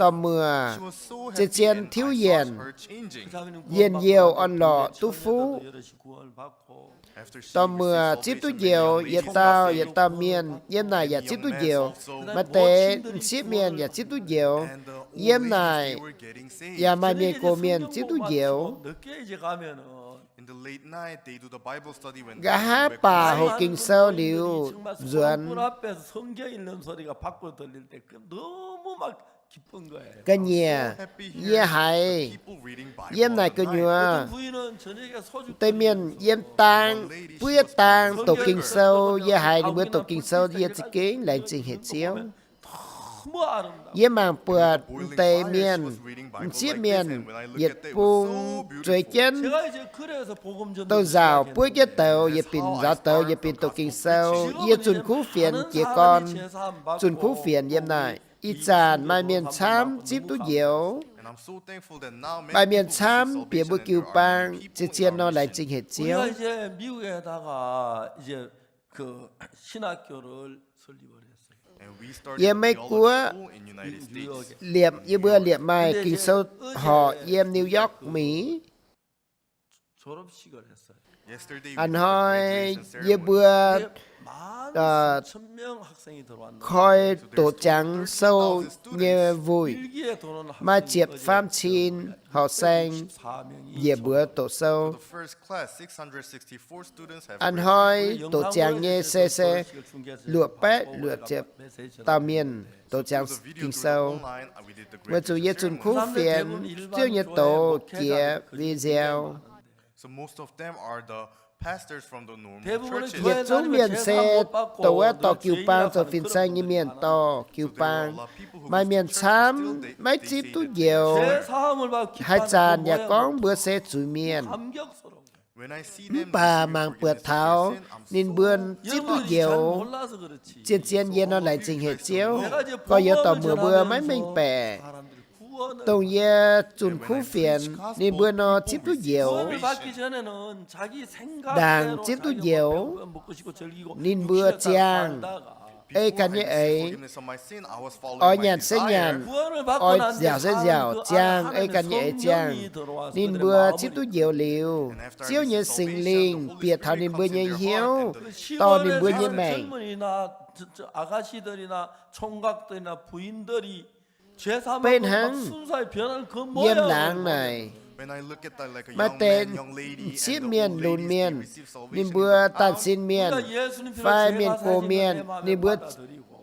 Dorh muoc zien-zien tiuv yienc, yienh youh orn-lorqc duqv fuqv. Dorh muoc zipv duqv njoux yietc dauh yietc dauh mienh. Yiem naaic yaac zipv duqv njoux. Maaih deix m'sieqv mienh yaac zipv duqv njoux. Yiem naaic yaac maaih mienh gox mienh zipv duqv njoux. Nqa'haav baac hoqc Ging-Sou liuz nzuonx, ga'nyiec, yie haiz yiem naaic gu'nyuoz deix mienh yiem dang, buov yietv dang doqc Ging-Sou. Yie haiz ninh mbuo doqc Ging-Sou, yie za'gengh laengz zingh hec Ziouv. Yie mangc buatc m'deix mienh, m'sieqv mienh, yietc bung zueiz jienv douz-nzauc buov jienv douz, yietc binc nzaaux douz, yietc binc doqc Ging-Sou. Yie zunh kuv fienx jiez gorn zunh kuv fienx yiem naaic. Ih zanc maaih mienh camv zipv duqv njoux. Maaih mienh camv bieqc mbuo jiu-baang, zien-zien nor laengz zingh hec Ziouv. Yiem Meiv Guoqv, yie mbuo liepc maaih Ging-Sou horqc yiem New York, Mienh. A'hnoi yie mbuo koi doqc ziangx sou nyei wuic, maaih ziepc faam cin horqc saeng njiec mbuox doqc sou. A'hnoi doqc ziangx nyei se se luoqc baeqv luoqc ziepc dauh mienh doqc ziangx Ging-Sou. Weic zuqc yie zunh kuv fienx, Ziouv nyei douz jiex video. Yietc zungv mienh se dongh wuov dorh jiu-baang zoux fin-saeng nyei mienh dorh jiu-baang. Maaih mienh camv maiv zipv duqv njoux. Haaix zanc yaac gorngv mbuo se zuiz-mienh. Mv baac mangc buatc taux ninh mbuo zipv duqv njoux, zien-zien yie nor laengz zingh hec Ziouv. Gorx-youz dorh muoc mbuo maiv mengh baeqc. Dongh yie zunh kuv fienx ninh mbuo nor zipv duqv njoux, ndaangc zipv duqv njoux, ninh mbuo ziangh ei ganh nyei eix, oix nyanc se nyanc, oix nziaauc se nziaauc, ziangh ei ganh nyei eix ziangh. Ninh mbuo zipv duqv njoux liuz, Ziouv nyei Singx Lingh bieqc taux ninh mbuo nyei hnyouv, dorh ninh mbuo nyei maengc. Beiv hnangv yiem laangz naaic, maaih deix m'sieqv mienh, lunx mienh, ninh mbuo daan sin mienh fai mienh gox mienh, ninh mbuo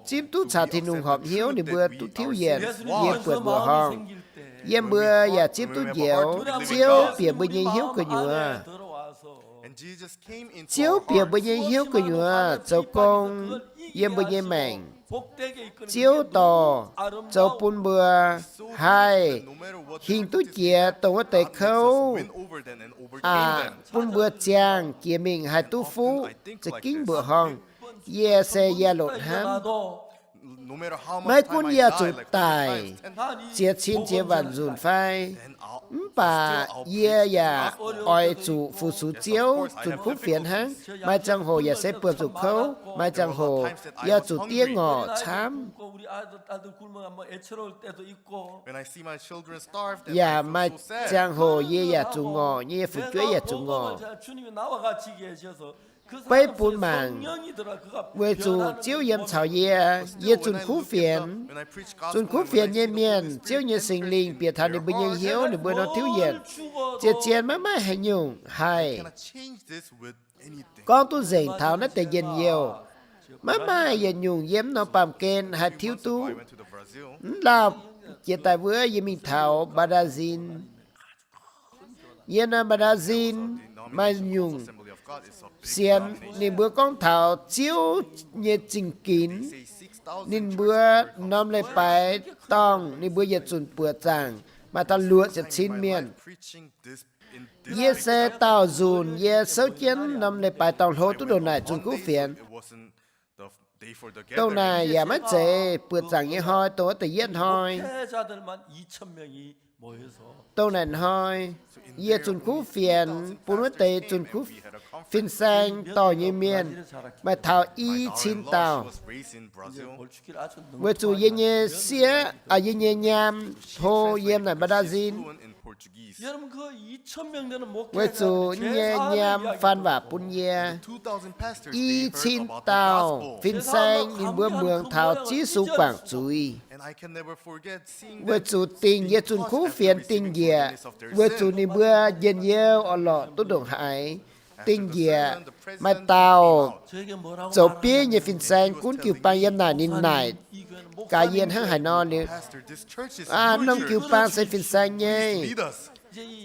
zipv duqv caux Tin-Hungh horpc hnyouv, ninh mbuo duqv tiuv yienc. Yie buatc mbuoqc horngh, yiem mbuo yaac zipv duqv njoux. Ziouv bieqc mbuo nyei hnyouv gu'nyuoz. Ziouv bieqc mbuo nyei hnyouv gu'nyuoz zoux gong yiem mbuo nyei maengc. Ziouv dorh zoux bun mbuo haih hingh duqv jiex dongh wuov deix kouv aqc, bun mbuo ziangh jiex mingh haih duqv fuqv za'gengh mbuoqc horngh. Yie se yie loc hnamv, maiv gunv yie zuqc daic ziex cin ziex waanc nzunc fai, mv baac yie yaac oix zuqc fu-sux Ziouv zunh kuv fienx hnangv. Maaih ziangh hoc yaac se buonv zuqc kouv, maaih ziangh hoc yaac zuqc diev ngorc camv, yaac maaih ziangh hoc yie yaac zuqc ngorc nyei, yie fu'jueiv yaac zuqc ngorc. Beiv bun mangc, weic zuqc Ziouv yiem caux yie, yie zunh kuv fienx. Zunh kuv fienx nyei mienh, Ziouv nyei Singx Lingh bieqc taux ninh mbuo nyei hnyouv, ninh mbuo nor tiuv yienc. Zien-zien maiv maaih haaix nyungc haih gorngv duqv nzengc taux naaiv deix njien-youh. Maiv maaih yietc nyungc yiem norm baamh gen haih tiuv duqv. Mv lauh jiex daaih wuov yie mingh taux Brazil. Yiem naaiv Brazil maaih nyungc sienx ninh mbuo gorngv taux Ziouv nyei zingh ginx. Ninh mbuo norm leiz-baaix dorngh ninh mbuo yietc zunc buoqc zaangc maaih taux luoqc ziepc cin mienh. Yie se daauh nzunc yie souv jienv norm leiz-baaix dorngh hlo duqv ndongc naaic zunh kuv fienx. Dongh naaic yaac maiv zeiz buoqc zaangc nyei hnoi, dongh wuov deix yietv hnoi. Dongh naaic hnoi yie zunh kuv fienx bun wuov deix zunh kuv fin-saeng dorh nyei mienh maaih taux i cin dauh. Weic zuqc yie nyei sieqv, yie nyei nyaam hlo yiem naaic Brazil. Weic zuqc yie nyei nyaam faan waac bun yie, i cin dauh fin-saeng ninh mbuo muangx taux Yesu guangc zuiz. Weic zuqc dingh yie zunh kuv fienx dingh njiec, weic zuqc ninh mbuo njien-youh orn-lorqc duqv ndongc haaix. Dingh njiec maaih dauh zoux bieiv nyei fin-saeng gunv jiu-baang yiem naaic, ninh naaic gaax yie hnangv haaix nor liuz, aa, norm jiu-baang se fin-saeng nyei.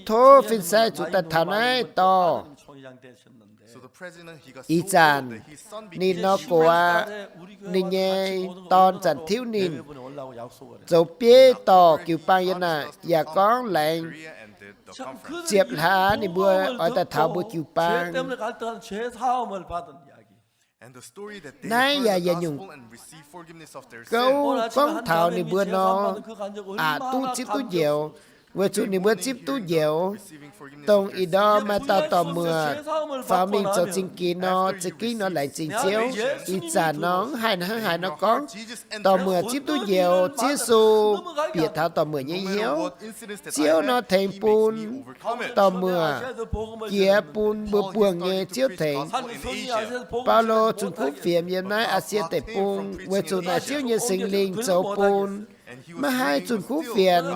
Tov fin-saeng zuqc daaih taux naaiv dorh. Ih zanc ninh nor gox aqv, ninh nyei dorn zanc tiuv ninh zoux bieiv dorh jiu-baang yiem naaic, yaac gorngv laengz ziepc hlaax ninh mbuo oix daaih taux mbuo jiu-baang. Naaiv yaac yietc nyungc gouv gorngv taux ninh mbuo nor aqc duqv zipv duqv njoux, weic zuqc ninh mbuo zipv duqv njoux, dongh ih ndorm maaih dauh dorc muoc faaux mingh zoux zingh ginx nor, za'gengh nor laengz zingh Ziouv. Ih zanc nor mv haih hnangv haaix nor gorngv, dorc muoc zipv duqv njoux, Ziouv Yesu bieqc taux dorc muoc nyei hnyouv. Ziouv nor tengx bun dorc muoc jiex bun mbuo buangh nyei Ziouv tengx. Baulo zunh kuv fienx yiem naaiv Aa^sie Deic-Bung weic zuqc naaic Ziouv nyei Singx Lingh zoux bun maiv haih zunh kuv fienx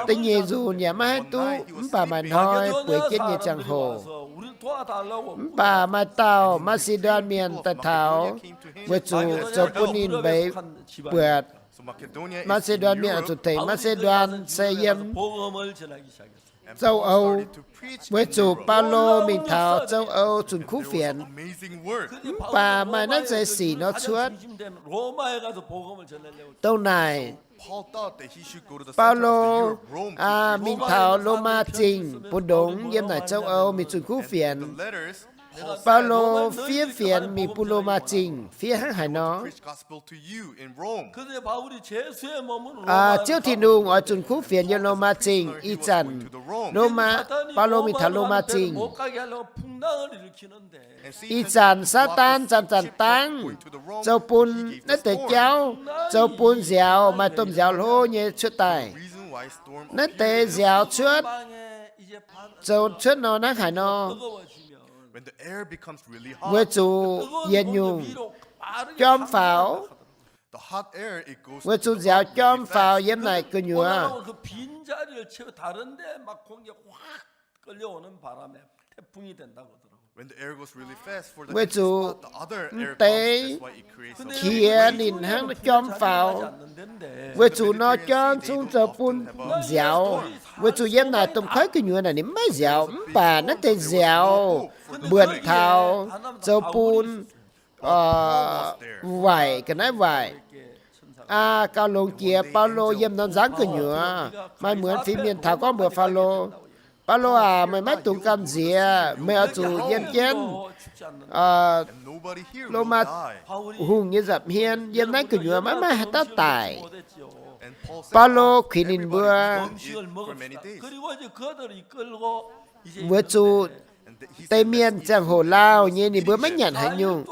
da'nyeic nzunc yaac maiv haih duqv, mv baac maaih hnoi bueix jienv nyei ziangh hoc. Mv baac maaih dauh Maa^si^ndon Mienh daaih taux, weic zuqc zoux bun ninh mbeix buatc Maa^si^ndon Mienh oix zuqc tengx. Maa^si^ndon se yiem Zouv Ou, weic zuqc Baulo mingh taux Zouv Ou zunh kuv fienx. Mv baac maaih naaiv deix sic nor cuotv. Dongh naaic, Baulo mingh taux Lomaa Zingh, bun ndongx yiem naaic Zouv Ou mingh zunh kuv fienx. Baulo fiev fienx mingh bun Lomaa Zingh fiev hnangv haaix nor. Ziouv Tin-Hungh oix zunh kuv fienx yiem Lomaa Zingh. Ih zanc Baulo mingh taux Lomaa Zingh. Ih zanc Saadaan zanc-zanc dangv zoux bun naaiv deix jauv, zoux bun nziaaux, maaih domh nziaaux hlo nyei cuotv daaih. Naaiv deix nziaaux cuotv, zoux cuotv nor hnangv haaix nor, weic zuqc yietc nyungc jorm faaux, weic zuqc nziaaux jorm faaux yiem naaic gu'nyuoz. Weic zuqc m'deix qiex ninh hnangv jorm faaux, weic zuqc nor jorm zungv zoux bun nziaaux, weic zuqc yiem naaic domh koiv gu'nyuoz naaic ninh maiv nziaaux, mv baac naaiv deix nziaaux mbuonx taux zoux bun waaic ga'naaiv waaic. Aa, gauh longx jiex Baulo yiem norm nzangv gu'nyuoz, maaih muonz fingx mienh taux gorngv mbuox Faalo, Baulo aac, meih maiv dungx gamh nziex. Meih oix zuqc yiem jienv Lomaa hungh nyei nza'hmien. Yiem naaiv gu'nyuoz maiv maaih haaix dauh daic. Baulo kuinx ninh mbuo, weic zuqc deix mienh ziangh hoc lauh nyei, ninh mbuo maiv nyanc haaix nyungc.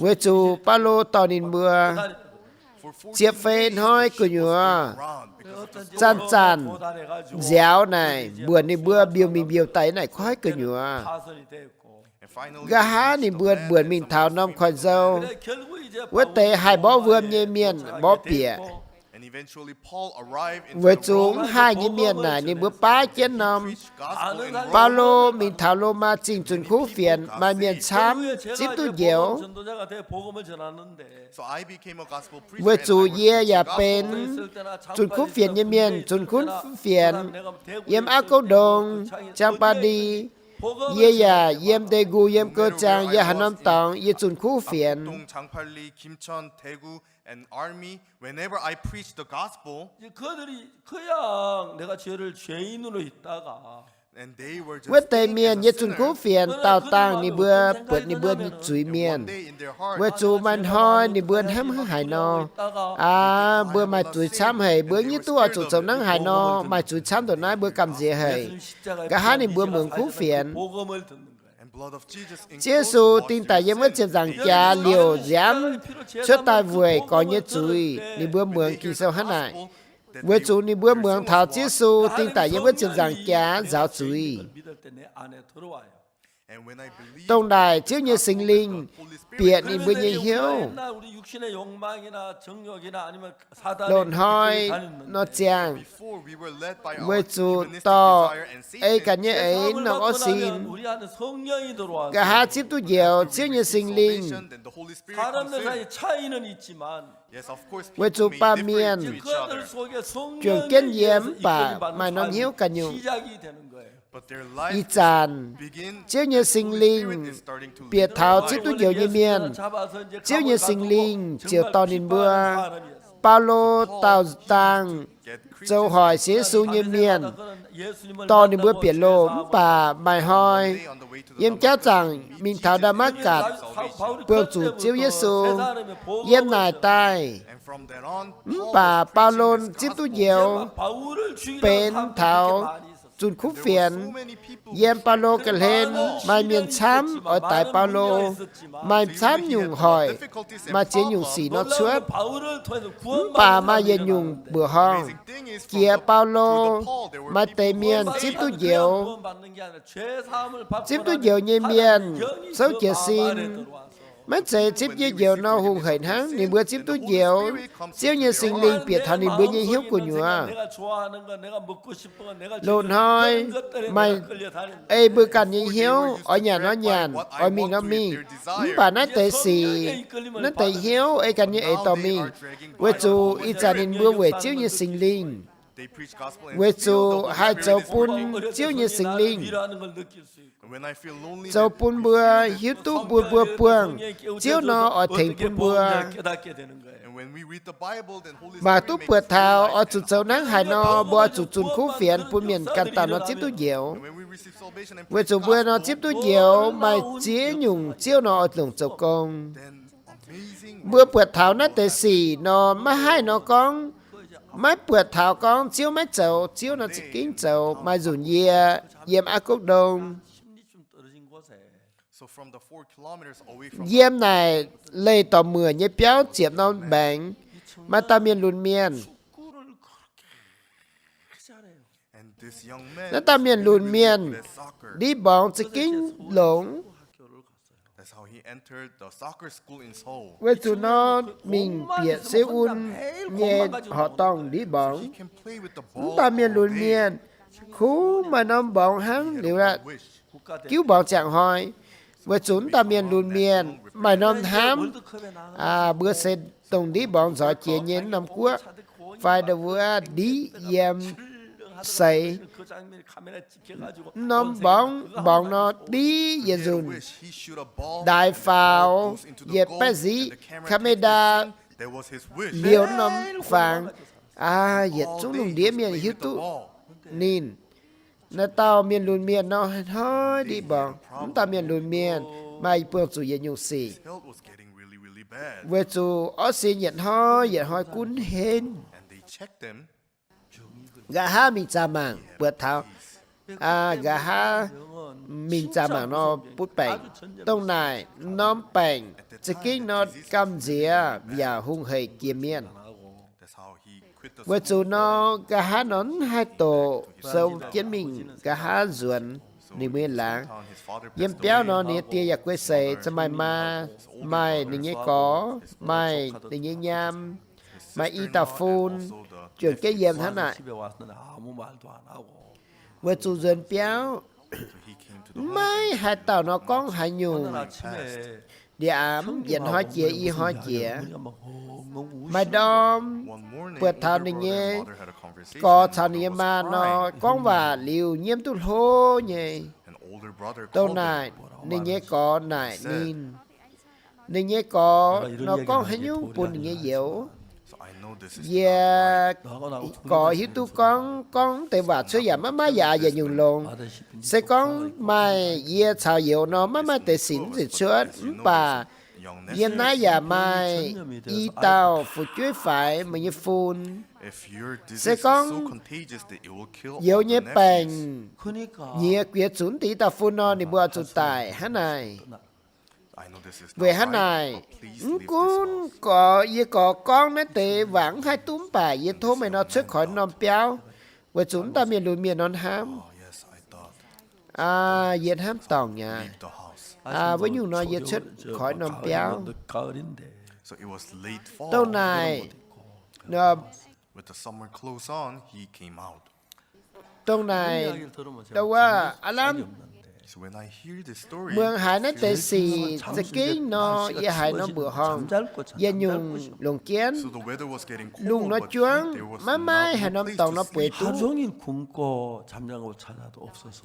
Weic zuqc Baulo dorh ninh mbuo ziepc feix hnoi gu'nyuoz zanc-zanc nziaaux naaic mbuoqc ninh mbuo mbiouh mingh mbiouh daaih naaic koiv gu'nyuoz. Nqa'haav ninh mbuo mbuoqc mingh taux norm koiv-nzou. Wuov deix haih mborqv wuom nyei mienh mborqv bieqc. Weic zuqc mv haih nyei mienh naaic ninh mbuo baav jienv norm. Baulo mingh taux Lomaa Zingh zunh kuv fienx, maaih mienh camv zipv duqv njoux. Weic zuqc yie yaac benx zunh kuv fienx nyei mienh, zunh kuv fienx yiem Auv Gouv Ndongh, Jang Baa Ndi. Yie yaac yiem Daegu, yiem Gou Jang, yie haaix norm dorngx yie zunh kuv fienx. Wuov deix mienh yie zunh kuv fienx daauh dangh ninh mbuo buatc ninh mbuo zuiz-mienh, weic zuqc maaih hnoi ninh mbuo hnamv hnangv haaix nor, aa, mbuo maaih zuiz camv haic, mbuo nyei duqv oix zuqc zoux hnangv haaix nor, maaih zuiz camv ndongc naaiv mbuo gamh nziex haic. Nqa'haav ninh mbuo muangx kuv fienx. Ziouv Yesu ding daic yiem wuov ziepc nzaangc jaax liouc nziaamv cuotv daaih weic gorx nyei zuiz. Ninh mbuo muangx Ging-Sou hnangv naaic, weic zuqc ninh mbuo muangx taux Ziouv Yesu ding daic yiem wuov ziepc nzaangc jaax nzaaux zuiz. Dongh naaic Ziouv nyei Singx Lingh bieqc ninh mbuo nyei hnyouv. Loz-hnoi nor ziangh, weic zuqc dorh ei ganh nyei eix norm orv sin, nqa'haav zipv duqv njoux Ziouv nyei Singx Lingh. Weic zuqc baamh mienh juangc jienv yiem mv baac maaih norm hnyouv ganh nyungc. Ih zanc Ziouv nyei Singx Lingh bieqc taux zipv duqv njoux nyei mienh, Ziouv nyei Singx Lingh ziouc dorh ninh mbuo. Baulo daauh zaangh zoux hoic sienx Yesu nyei mienh, dorh ninh mbuo bieqc loh. Mv baac maaih hnoi yiem jauv zaangc mingh taux Ndaa^matv^gatc, buangh zuqc Ziouv Yesu yiem naaic daaih. Mv baac Baulo zipv duqv njoux benx taux zunh kuv fienx. Yiem Baulo ga'hlen maaih mienh camv oix daix Baulo, maaih camv nyungc hoic, maaih ziex nyungc sic nor cuotv. Mv baac maaih yietc nyungc mbuoqc horngh, jiex Baulo maaih deix mienh zipv duqv njoux. Zipv duqv njoux nyei mienh souv jiez sin, maiv zeiz zipv nyei njoux nor hungh hec hnangv. Ninh mbuo zipv duqv njoux, Ziouv nyei Singx Lingh bieqc taux ninh mbuo nyei hnyouv gu'nyuoz. Loz-hnoi maaih ei mbuo ganh nyei hnyouv, oix nyanc nor nyanc, oix mingh nor mingh. Mv baac naaiv deix sic, naaiv deix hnyouv ei ganh nyei eix dorh mingh, weic zuqc ih zanc ninh mbuo weic Ziouv nyei Singx Lingh, weic zuqc haih zoux bun Ziouv nyei Singx Lingh zoux bun mbuo hiuv duqv mbuo, mbuo buangh Ziouv nor oix tengx bun mbuo. Mangc duqv buatc taux oix zuqc zoux hnangv haaix nor, mbuo oix zuqc zunh kuv fienx bun mienh ganh dauh nor zipv duqv njoux. Weic zuqc mbuo nor zipv duqv njoux maaih ziex nyungc Ziouv nor oix longc zoux gong. Mbuo buatc taux naaiv deix sic nor maiv haih nor gorngv, maiv buatc taux gorngv Ziouv maiv zoux, Ziouv nor za'gengh zoux. Maaih nzunc yie yiem Aa Guv Ndong, yiem naaic leih dorh muoc nyei biauv ziepc norm mbaengx, maaih dauh mienh lunx mienh. Naaiv dauh mienh lunx mienh ndie mborngx za'gengh longx. Weic zuqc nor mingh bieqc Seoul nyei horqc dorngh ndie mborngz. Mv dauh mienh lunx mienh kungx maaih norm mborngz hnangv liuz aqv, giuv mborngz ziangh hnoi. Weic zuqc mv dauh mienh lunx mienh maaih norm hnamv, mbuo se dongh ndie mborngz nzoix jiex nyei norm guoqv, fai ndau wuov ndie yiem seix. Norm mborngz, mborngz nor ndie yietc nzunc, ndaaix faaux yietc baeqv nziqv, camera liouh norm fangx. Aa, yietc zungv lungh ndiev mienh hiuv duqv ninh. Naaiv dauh mienh lunx mienh nor hnoi ndie mborngz. Mv dauh mienh lunx mienh maaih buangh zuqc yietc nyungc sic, weic zuqc orv sin yietc hnoi yietc hnoi gunv henv. Nqa'haav mingh zaah mangc buatc taux, nqa'haav mingh zaah mangc nor butv baengc. Dongh naaic norm baengc za'gengh nor gamh nziex yaac hungh hec jiex mienh. Weic zuqc nor nqa'haav nor mv haih doqc, sou jienv mingh nqa'haav nzuonx ninh mbuo nyei laangz. Yiem biauv nor ninh nyei die yaac guei seix, za'gengh maaih maa, maaih ninh nyei gorx, maaih ninh nyei nyaam, maaih i dauh fun, juangc jienv yiem hnangv naaic. Weic zuqc nzuonx biauv maiv haih dauh nor gorngv haaix nyungc. Ndiev aav yietc hnoi jiex i hnoi jiex. Maaih ndorm buatc taux ninh nyei gorx caux ninh nyei maa nor gorngv waac liuz nyiemv duqv hlo nyei. Dongh naaic ninh nyei gorx naaic ninh, ninh nyei gorx nor gorngv haaix nyungc bun ninh nyei youz. Yie gorx hiuv duqv gorngv, gorngv deix waac cuotv yaac maiv maaih yaac yietc nyungc longx. Se gorngv maaih yie caux youz nor maiv maaih deix sic nzipc cuotv, mv baac yiem naaiv yaac maaih i dauh fu'jueiv faix meih nyei fun. Se gorngv youz nyei baengc nyiex guiex zuqc deix i dauh fun nor ninh mbuo oix zuqc daic hnangv naaic. Weic hnangv naaic, mv gunv gorx, yie gorx gorngv naaiv deix waac mv haih duqv mv baac yie tov meih nor cuotv koi norm biauv, weic zuqc mv dauh mienh lunx mienh nor hnamv, yie hnamv dorngc aqv, wuov nyungc nor yie cuotv koi norm biauv. Dongh naaic, dongh naaic, ndau wuov aav lamh Muangx haiz naaiv deix sic za'gengh nor, yie haiz norm mbuoqc horngh yietc nyungc longc jienv. Lungh nor juangv, maiv maaih haaix norm dorngx nor bueix duqv.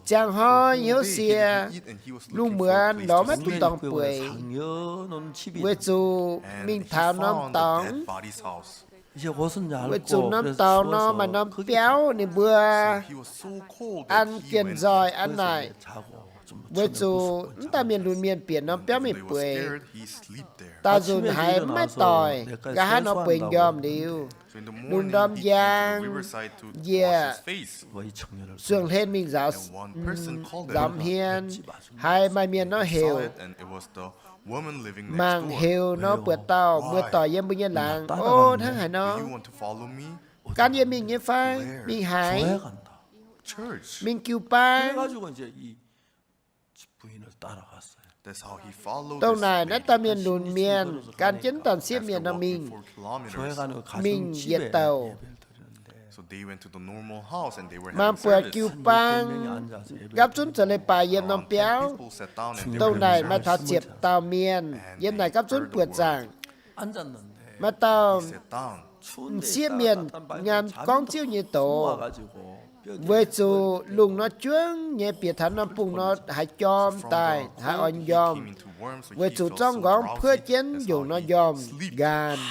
Ziangh hnoi hnyouv sie, lungh muonz lorz maiv duqv dorngx bueix, weic zuqc mingh taux norm dorngx, weic zuqc norm dorngx nor maaih norm biauv ninh mbuo an gien nzoih an naaic, weic zuqc mv dauh mienh lunx mienh bieqc norm biauv mingh bueix. Daauh nzunc haiz maiv doic, nqa'haav nor bueix njormh liuz, lungh ndorm njang, njiec zuangx hlen mingh nzaaux, nzaaux hmien, haiz maaih mienh nor heuc, mangc heuc nor buatc dauh, mbuo doic yiem mbuo nyei laangz, O, hnangv haaix nor? Gan yie mingh nyei fai? Mingh haaix? Mingh jiu-baang. Dongh naaic naaiv dauh mienh lunx mienh gan jienv dauh sieqv mienh nor mingh, mingh yietc douc. Mangc buatc jiu-baang gapv zunv zoux leiz-baaix yiem norm biauv. Dongh naaic maaih taux ziepc dauh mienh yiem naaic gapv zunv buoqc zaangc. Maaih dauh m'sieqv mienh nyaanh gorngv Ziouv nyei doz, weic zuqc lungh nor juangv nyei, bieqc taux norm bung nor haiz jorm daaih, haiz oix njormh, weic zuqc zorqv m'nqorngv puoqv jienv njongc nor njormh nqaanh.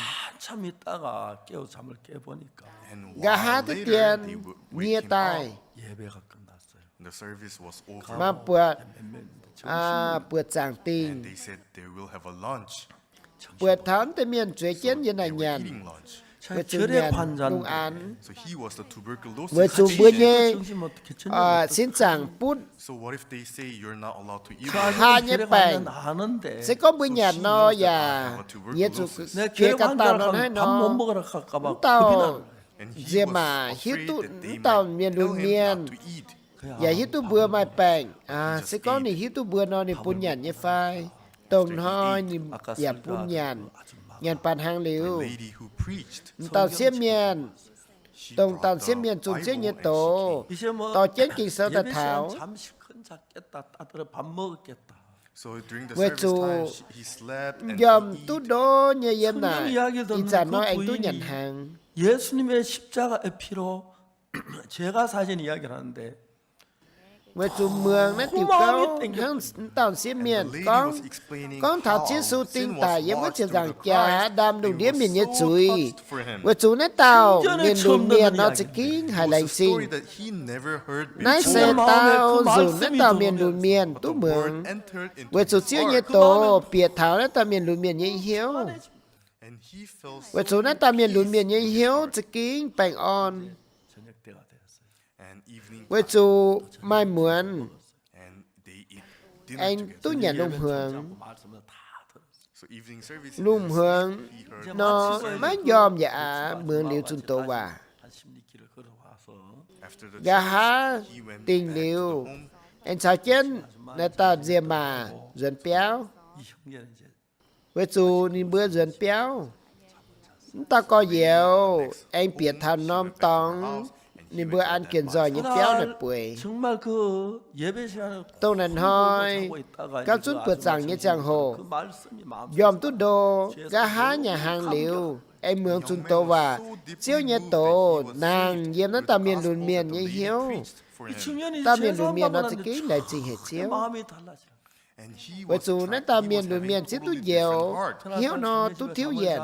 Nqa'haav diqv dien nyie daaih, mangc buatc buoqc zaangc dingh, buatc taux deix mienh zueiz jienv yiem naaic nyanc, weic zuqc nyanc lungh aanx, weic zuqc mbuo nyei sin zaangc butv haa nyei baengc. Se gorngv mbuo nyanc nor yaac nyei zuqc jiex ga'daanh nor hnangv nor, mv dauh nziex maac hiuv duqv, mv dauh mienh lunx mienh yaac hiuv duqv mbuo maaih baengc. Se gorngv ninh hiuv duqv mbuo nor, ninh bun nyanc nyei fai? Dongh hnoi ninh yaac bun nyanc. Nyanc baac hnaangx liuz, m'dauh sieqv mienh, dongh dauh sieqv mienh zunh Ziouv nyei doz, dorh jienv Ging-Sou daaih taux. Weic zuqc m'njormh duqv ndo nyei yiem naaic, ih zanc nor aengx duqv nyanc hnaangx. Weic zuqc muangx naaiv diuc gouv hnangv m'dauh sieqv mienh gorngv, gorngv taux Ziouv Yesu ding daic yiem wuov ziepc nzaangc jaax ndaam lungh ndiev mienh nyei zuiz. Weic zuqc naaiv dauh mienh lunx mienh nor za'gengh haiz laengz zingh. Naaiv se daauh nzunc naaiv dauh mienh lunx mienh duqv muangx, weic zuqc Ziouv nyei doz bieqc taux naaiv dauh mienh lunx mienh nyei hnyouv. Weic zuqc naaiv dauh mienh lunx mienh nyei hnyouv za'gengh baengh orn. Weic zuqc maaih muonz aengx duqv nyanc lungh hmuangx. Lungh hmuangx nor maiv njormh yaac aqc, muangx liuz zunh doz waac. Nqa'haav dingh liuz, aengx caux jienv naaiv dauh nziex maac nzuonx biauv. Weic zuqc ninh mbuo nzuonx biauv, mv dauh gorx-youz aengx bieqc taux norm dorngx, ninh mbuo an gien nzoih nyei biauv naaic bueix. Dongh naaic hnoi gapv zunv buoqc zaangc nyei ziangh hoc, njormh duqv ndo, nqa'haav nyanc hnaangx liuz, aengx muangx zunh doz waac. Ziouv nyei doz nangc yiem naaiv dauh mienh lunx mienh nyei hnyouv. Dauh mienh lunx mienh nor za'gengh laengz zingh haic Ziouv. Weic zuqc naaiv dauh mienh lunx mienh zieqv duqv njoux, hnyouv nor duqv tiuv yienc.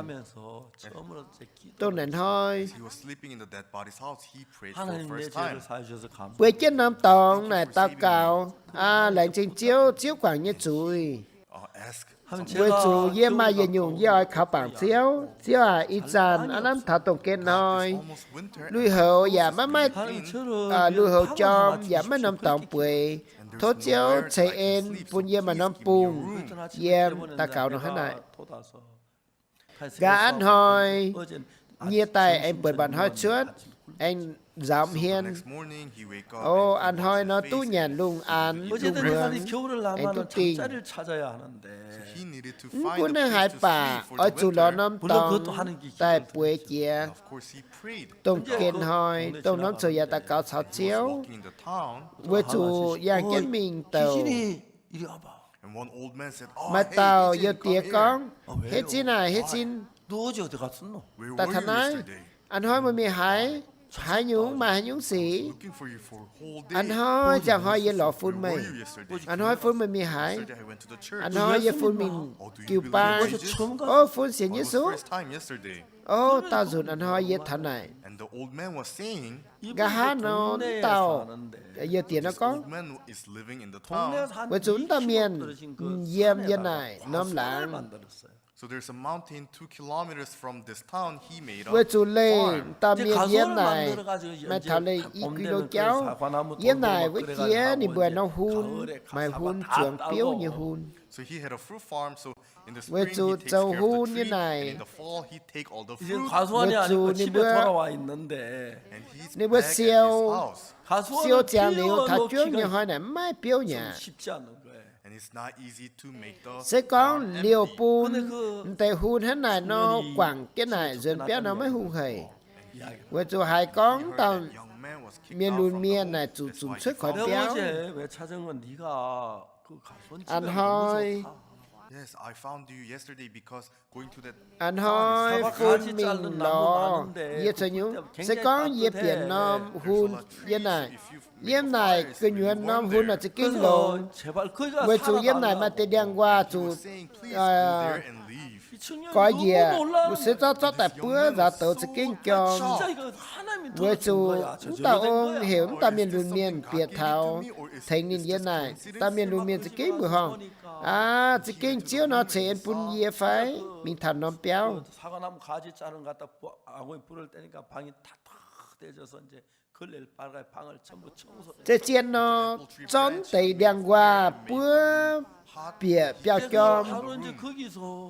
Dongh naaic hnoi bueix jienv norm dorngx naaic daux gaux, Aa, laengz zingh Ziouv, Ziouv guangc nyei zuiz. Weic zuqc yie maaih yietc nyungc yie oix kaux bangc Ziouv. Ziouv aac, ih zanc aav lamh taux dongh gen hnoi, lui-houx yaac maiv maaih, lui-houx jorm yaac maiv norm dorngx bueix. Tov Ziouv ceix en bun yie maaih norm bung yiem. Daux gaux nor hnangv naaic. Nqa'haav hnoi nyie daaih aengx buatc mba'hnoi cuotv, aengx nzaaux hmien. O, a'hnoi nor duqv nyanc lungh aanx lungh hmuangx, aengx duqv dingh. Mv gunv naaiv haaix baac oix zuqc lorz norm dorngx daaih bueix jiex. Dongh gen hnoi, dongh norm zoux yaac daux gaux caux Ziouv, weic zuqc yangh jienv mingh douc. Maaih dauh youh diex gorngv, Heiv zin aah, heiv zin, daaih taux naaiv. A'hnoi meih mingh haaix? Haaix nyungc, maaih haaix nyungc sic? A'hnoi ziangh hnoi yie lorz fun meih. A'hnoi fun meih mingh haaix? A'hnoi yie fun mingh jiu-baang. O, fun sienx Yesu. O, daauh nzunc a'hnoi yie taux naaic. Nqa'haav nor, dauh youh diex nor gorngv, weic zuqc wuov dauh mienh yiem yiem naaic norm laangz. Weic zuqc leih dauh mienh yiem naaic, maaih taux leih i ki lo jauv. Yiem naaic wuov jiex ninh mbuo norm hun, maaih hun zuangx biouv nyei hun. Weic zuqc zoux hun nyei naaic, weic zuqc ninh mbuo, ninh mbuo siou, siou ziangx liuz taux juov nyei hnoi naaic mv maaih biouv nyei aqv. Se gorngv liouh bun m'deix hun hnangv naaic nor guangc jienv naaic nzuonx biauv nor maiv hungh haic. Weic zuqc haiz gorngv dauh mienh lunx mienh naaic zuqc zunc cuotv koix biauv. A'hnoi a'hnoi fun mingh lorz yie zoux nyungc. Se gorngv yie bieqc norm hun yiem naaic, yiem naaic gu'nyuoz norm hun naaic za'gengh longx, weic zuqc yiem naaic maaih deix ndiangx-nquaah zuqc goix njiec, se zorqv zorqv daaih buov nzaaux douz za'gengh jorm. Weic zuqc mv dauh ong heuc mv dauh mienh lunx mienh bieqc taux tengx ninh yiem naaic. Dauh mienh lunx mienh za'gengh mbuoqc horngh, Aav, za'gengh Ziouv nor ceix en bun yie fai? Mingh taux norm biauv. Zeiz zien nor, zorqv deix ndiangx-nquaah buov bieqc biauv jorm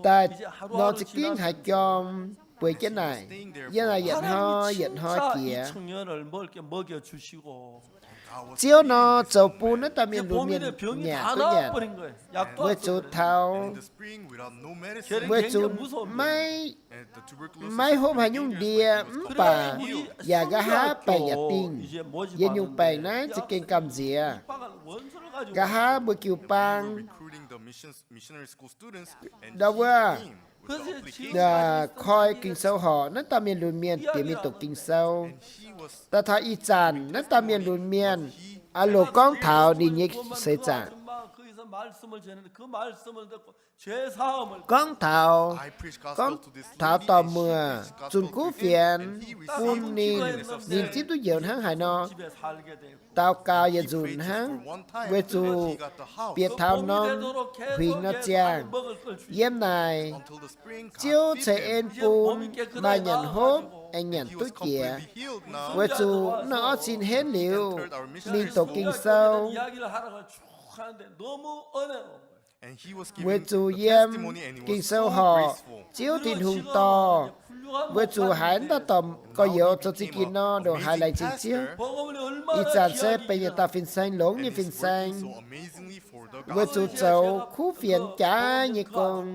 daaih nor za'gengh haiz jorm bueix jienv naaic. Yiem naaic yietc hnoi yietc hnoi jiex. Ziouv nor zoux bun naaiv dauh mienh lunx mienh nyanc duqv nyanc, weic zuqc taux, weic zuqc maiv hopv haaix nyungc ndie mv baac yaac nqa'haav baengc yaac dingh. Yie nyungc baengc naaiv za'gengh gamh nziex. Nqa'haav mbuo jiu-baang ndau wuov koi Ging-Sou horc, naaiv dauh mienh lunx mienh bieqc mingh doqc Ging-Sou. Daaih taux ih zanc naaiv dauh mienh lunx mienh oix loc gorngv taux ninh nyei seix zaangc. Gorngv taux, gorngv taux dorh muoc zunh kuv fienx bun ninh, ninh zipv duqv njoux hnangv haaix nor, daux gaux yietc nzunc hnangv, weic zuqc bieqc taux norm huingx nor ziangh. Yiem naaic Ziouv ceix en bun maaih nyanc hopv aengx nyanc duqv jiex, weic zuqc nor orqv sin henv liuz mingh doqc Ging-Sou. Weic zuqc yiem Ging-Sou horc Ziouv Tin-Hungh dorh, weic zuqc haiz naaiv dauh gorx-youz zoux za'gengh nor ndongc haaix laengz zingh Ziouv. Ih zanc se benx yietc dauh fin-saeng, longx nyei fin-saeng, weic zuqc zoux kuv fienx jaaix nyei gong.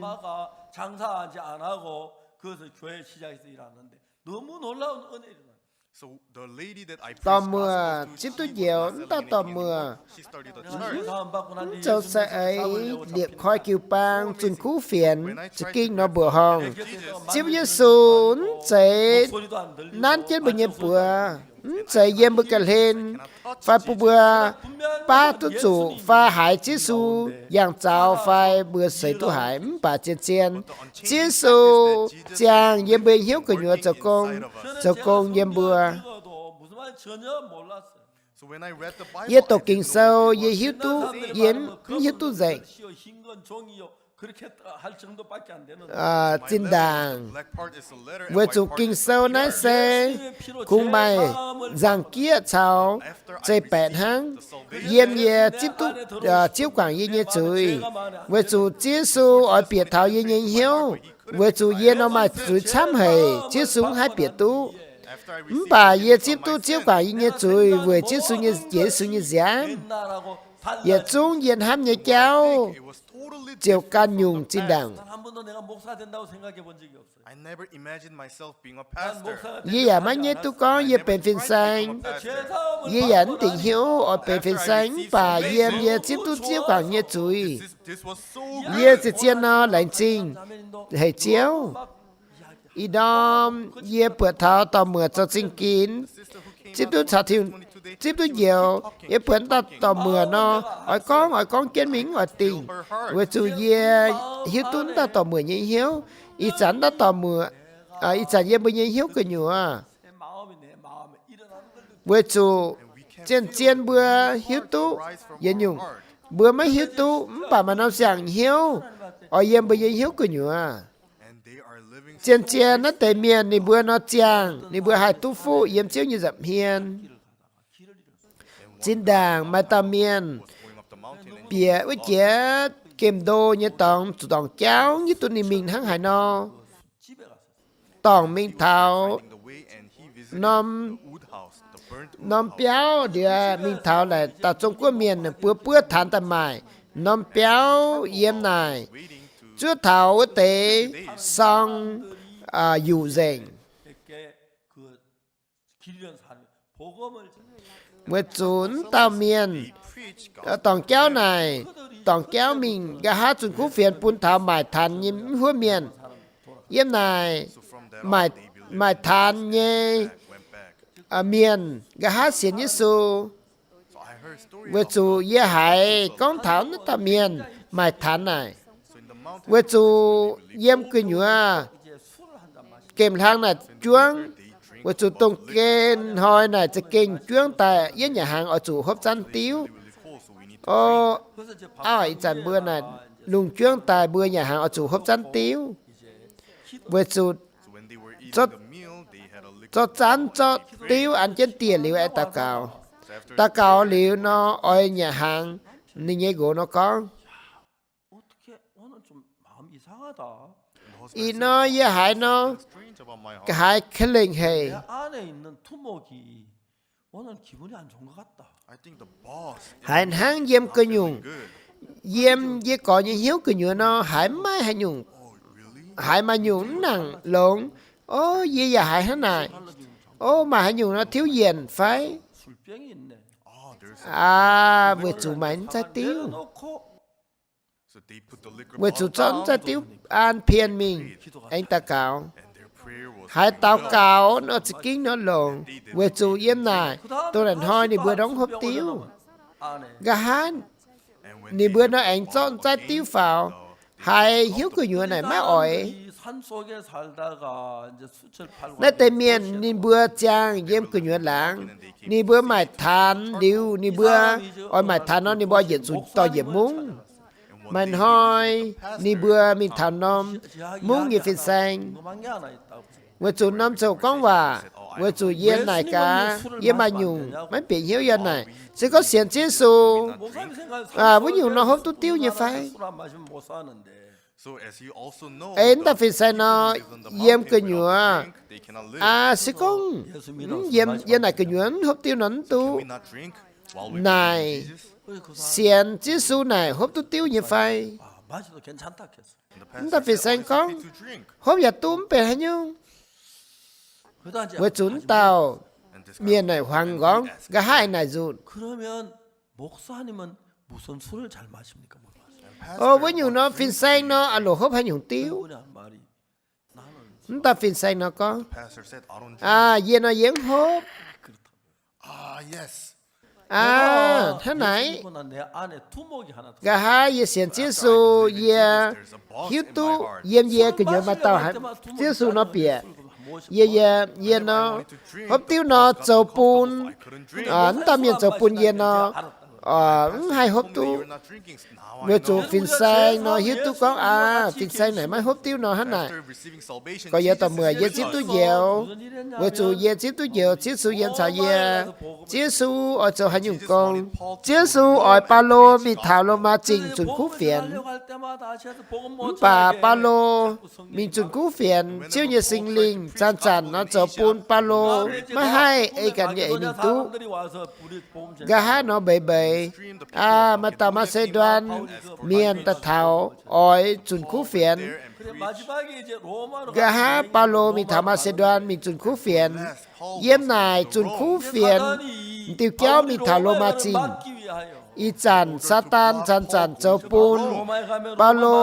Dorh muoc zipv duqv njoux, naaiv dauh dorh muoc mv zoux saeng-eix, liepc koi jiu-baang, zunh kuv fienx, za'gengh nor mbuoqc horngh, Ziouv Yesu mv zeiz nanv jienv mbuo nyei buoz, mv zeiz yiem mbuo ga'hlen, fai bun mbuo baav duqv zuqc fai haiz Ziouv Yesu yangh zaux fai mbuo seix duqv haiz. Mv baac zien-zien Ziouv Yesu ziangh yiem mbuo hnyouv gu'nyuoz zoux gong, zoux gong yiem mbuo. Yie doqc Ging-Sou, yie hiuv duqv, yie mv hiuv duqv nzengc. Zinh ndaangc, weic zuqc Ging-Sou naaiv se kungx maaih nzangc-jieqv caux zeiv-baeqc hnangv. Yiem yie zipv duqv Ziouv guangc yie nyei zuiz, weic zuqc Ziouv Yesu oix bieqc taux yie nyei hnyouv. Weic zuqc yie nor maaih zuiz camv haic, Ziouv Yesu mv haih bieqc duqv. Mv baac yie zipv duqv Ziouv guangc yie nyei zuiz weic Ziouv Yesu nyei, Yesu nyei nziaamv. Yietc zungv yie hnamv nyei jauv ziouc ganh nyungc zinh ndaangc. Yie yaac maiv nyaiv duqv gorngv yie benx fin-saeng. Yie yaac mv dingc hnyouv oix benx fin-saeng, mv baac yiem yie zipv duqv Ziouv guangc nyei zuiz, yie ziouc zien nor laengz zingh haic Ziouv. Ih ndorm yie buatc taux dorh muoc zoux zingh ginx, zipv duqv caux Tin-Hungh zipv duqv njoux. Yie buatc wuov dauh dorh muoc nor, oix gorngv oix gorngv jienv mingh mv oix dingh, weic zuqc yie hiuv duqv wuov dauh dorh muoc nyei hnyouv. Ih zanc wuov dauh dorh muoc, ih zanc yiem mbuo nyei hnyouv gu'nyuoz. Weic zuqc zien-zien mbuo hiuv duqv yietc nyungc, mbuo maiv hiuv duqv, mv baac maaih norm siang-hnyouv oix yiem mbuo nyei hnyouv gu'nyuoz. Zien-zien naaiv deix mienh ninh mbuo nor ziangh, ninh mbuo haih duqv fuqv yiem Ziouv nyei nza'hmien. Zinh ndaangc maaih dauh mienh bieqc wuov jiex gemh ndo nyei dorngx, zuqc dorngc jauv, hiuv duqv ninh mingh hnangv haaix nor, dorngc mingh taux norm, norm biauv ndiev, mingh taux naaic dauh Zong-Guoqv mienh buo buov taanx daaih maaic norm biauv yiem naaic, zuov taux wuov deix sorng yuqc nzengc. Weic zuqc wuov dauh mienh dorngc jauv naaic, dorngc jauv mingh nqa'haav zunh kuv fienx bun taux maaic taanx nyei mv huov mienh. Yiem naaic maaic taanx nyei mienh nqa'haav sienx Yesu. Weic zuqc yie haiz gorngv taux naaiv dauh mienh maaic taanx naaic. Weic zuqc yiem gu'nyuoz gemh hlang naaic juangv, weic zuqc dongh gen hnoi naaic za'gengh juangv daaih yiem nyanc hnaangx oix zuqc hopv zanv diuv. O, ih zanc mbuo naaic lungh juangv daaih mbuo nyanc hnaangx oix zuqc hopv zanv diuv. Weic zuqc zorqv zanv zorqv diuv an jienv dieh liuz aengx daux gaux. Daux gaux liuz nor oix nyanc hnaangx, ninh nyei nqox nor gorngv, Ih nor yie haiz nor, haiz ka'lengc haic. Haiz hnangv yiem gu'nyungc, yiem yie gorx nyei hnyouv gu'nyuoz nor, haiz maiv haaix nyungc, haiz maaih nyungc mv nangc longx. O, yie yaac haiz hnangv naaic. O, maaih haaix nyungc nor tiuv yienc fai? Aa, weic zuqc maaih mv zaih diuv. Weic zuqc zorqv mv zaih diuv an pien mingh aengx daux gaux. Haiz daux gaux nor za'gengh nor longx, weic zuqc yiem naaic dongh naaic hnoi ninh mbuo ndongc hopv diuv. Nqa'haav ninh mbuo nor aengx zorqv mv zaih diuv faaux, haiz hnyouv gu'nyuoz naaic maiv oix. Naaiv deix mienh ninh mbuo ziangh yiem gu'nyuoz laangz, ninh mbuo maaic taanx liuz, ninh mbuo oix maaic taanx nor, ninh mbuo njiec zuqc dorh njiec mungv. Maaih hnoi ninh mbuo mingh taux norm mungv nyei fin-saeng. Weic zuqc norm ziouc gorngv waac, weic zuqc yie naaic gaax, yie maaih nyungc maiv bieqc hnyouv yie naaic, se gorngv sienx Ziouv Yesu, wuov nyungc nor hopv duqv diuv nyei fai? Ei, mv dauh fin-saeng nor, yiem gu'nyuoz, aa, se gorngv yiem, yiem naaic gu'nyuoz mv hopv diuv nor mv duqv. Naaic, sienx Ziouv Yesu naaic hopv duqv diuv nyei fai? Mv dauh fin-saeng gorngv, hopv yaac duqv, mv benx haaix nyungc. Weic zuqc mv dauh mienh naaic huangx nqorngv, nqa'haav aengx naaic nzunc, O, wuov nyungc nor fin-saeng nor aah loc hopv haaix nyungc diuv? Mv dauh fin-saeng nor gorngv, Aa, yie nor yie mv hopv. Aa, hnangv naaic, nqa'haav yie sienx Ziouv Yesu, yie hiuv duqv yiem yie gu'nyuoz maaih dauh haiz Ziouv Yesu nor bieqc. Yie, yie, yie nor hopv diuv nor zoux bun, mv dauh mienh zoux bun yie nor, mv haih hopv duqv. Weic zuqc fin-saeng nor hiuv duqv gorngv, aa, fin-saeng naaic maiv hopv diuv nor hnangv naaic. Gorx-youz dorh muoc yiem zipv duqv njoux, weic zuqc yie zipv duqv njoux Ziouv Yesu yiem caux yie. Ziouv Yesu oix zoux haaix nyungc gong? Ziouv Yesu oix Baulo mingh taux Lomaa Zingh zunc kuv fienx. Mv baac Baulo mingh zunc kuv fienx, Ziouv nyei Singx Lingh zanc-zanc nor zoux bun Baulo maiv haih ei ganh nyei eix mingh duqv. Nqa'haav nor mbeix mbeix, aa, maaih dauh Maa^si^nduaan mienh daaih taux oix zunc kuv fienx. Nqa'haav Baulo mingh taux Maa^si^nduaan mingh zunc kuv fienx. Yiem naaic zunc kuv fienx, diuh jauv mingh taux Lomaa Zingh. Ih zanc Saadaan zanc-zanc zoux bun Baulo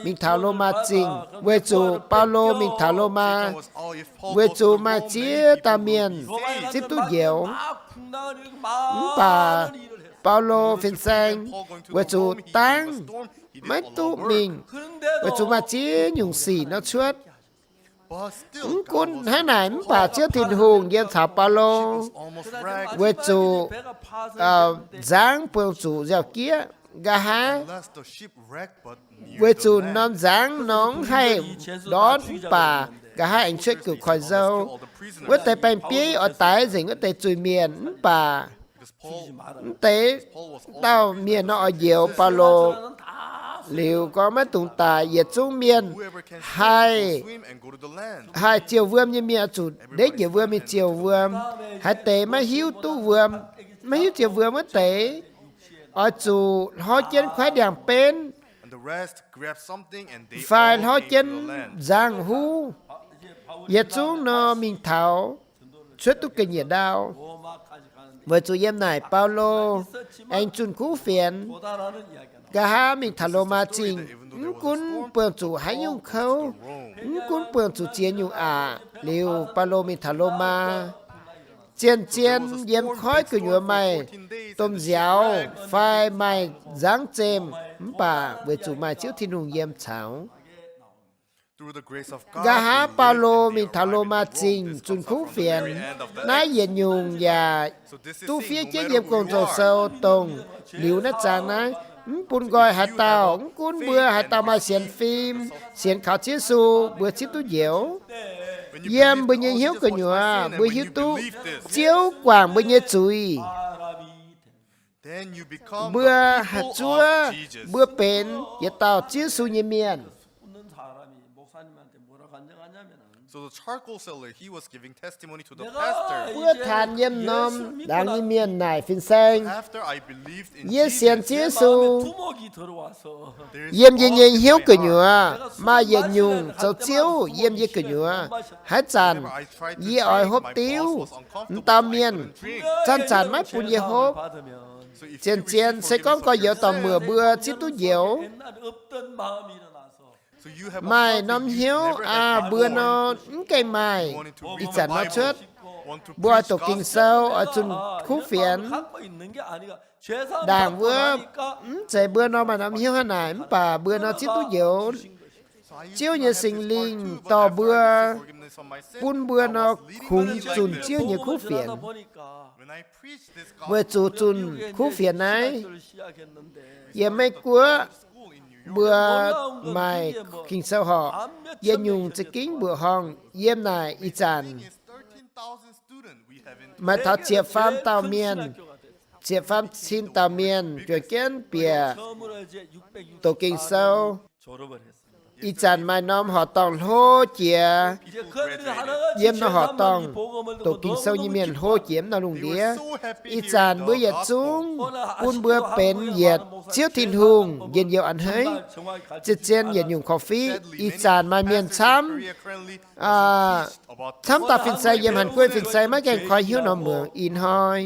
mingh taux Lomaa Zingh, weic zuqc Baulo mingh taux Lomaa, weic zuqc maaih ziex dauh mienh zipv duqv njoux. Mv baac Baulo fin-saeng weic zuqc dangv maiv duqv mingh, weic zuqc maaih ziex nyungc sic nor cuotv. Mv gunv hnangv naaic mv baac Ziouv Tin-Hungh yiem caux Baulo, weic zuqc nzangv buangh zuqc nziaaux-jieqv nqa'haav, weic zuqc norm nzangv nor mv haih ndortv mv baac nqa'haav aengx cuotv gu'nguaaz nzou. Wuov deix baeng-bieiv oix daix nzengc wuov deix zuiz-mienh mv baac mv deix dauh mienh nor oix njoux Baulo. Liuz gorngv maiv dungx daix, yietc zungv mienh haih, haih ziouc wuom nyei mienh oix zuqc ndeiv njiec wuom mingh ziouc wuom. Haaix deix maiv hiuv duqv wuom, maiv hiuv ziouc wuom wuov deix, oix zuqc hlorv jienv kuaaiv ndiangx-benv fai hlorv jienv nzangv-huv, yietc zungv nor mingh taux cuotv duqv ga'nyiec ndau. Weic zuqc yiem naaic Baulo aengx zunh kuv fienx, nqa'haav mingh taux Lomaa Zingh. Mv gunv buangh zuqc haaix nyungc kouv, mv gunv buangh zuqc ziex nyungc aqc, liuz Baulo mingh taux Lomaa. Zien-zien yiem koiv gu'nyuoz maaih domh nziaaux fai maaih nzangv zemh, mv baac weic zuqc maaih Ziouv Tin-Hungh yiem caux. Nqa'haav Baulo mingh taux Lomaa Zingh zunh kuv fienx. Naaiv yietc nyungc yaac duqv fiev jienv yiem Gong-Zoh sou dongh liuz naaiv zaang naaiv, mv bun nqoi haaix dauh, mv gunv mbuo haaix dauh maaih sienx fim, sienx kaux Ziouv Yesu, mbuo zipv duqv njoux. Yiem mbuo nyei hnyouv gu'nyuoz mbuo hiuv duqv Ziouv guangc mbuo nyei zuiz, mbuo haih zuov, mbuo benx yietc dauh Ziouv Yesu nyei mienh. Buov taanx yiem norm ndaangc nyei mienh naaic fin-saeng, yie sienx Ziouv Yesu. Yiem yie nyei hnyouv gu'nyuoz maaih yietc nyungc zoux Ziouv yiem yie gu'nyuoz. Haaix zanc yie oix hopv diuv, m'dauh mienh zanc-zanc maiv bun yie hopv. Zien-zien se gorngv gorx-youz dorh muoc mbuo zipv duqv njoux, maaih norm hnyouv aa, mbuo nor mv gaengh maaih ih zanc nor cuotv. Mbuo oix doqc Ging-Sou, oix zunh kuv fienx. Ndaangc wuov, mv zeiz mbuo nor maaih norm hnyouv hnangv naaic, mv baac mbuo nor zipv duqv njoux. Ziouv nyei Singx Lingh dorh mbuo, bun mbuo nor kungx zunh Ziouv nyei kuv fienx. Weic zuqc zunh kuv fienx naaiv, yiem Meiv Guoqv mbuo maaih Ging-Sou horqc yietc nyungc za'gengh mbuoqc horngh. Yiem naaic ih zanc maaih taux ziepc faam dauh mienh, ziepc faam cin dauh mienh juangc jienv bieqc doqc Ging-Sou. Ih zanc maaih norm horqc dorngh hlo jiex. Yiem norm horqc dorngh doqc Ging-Sou nyei mienh hlo jiex mv norm lungh ndiev. Ih zanc mbuo yietc zungv bun mbuo benx yietc Ziouv Tin-Hungh njien-youh a'hneiv. Zien-zien yietc nyungc korv-fiqv. Ih zanc maaih mienh camv, camv dauh fin-saeng yiem Hàn Guoqv fin-saeng maiv gaengh koi hnyouv norm muangx. Ih hnoi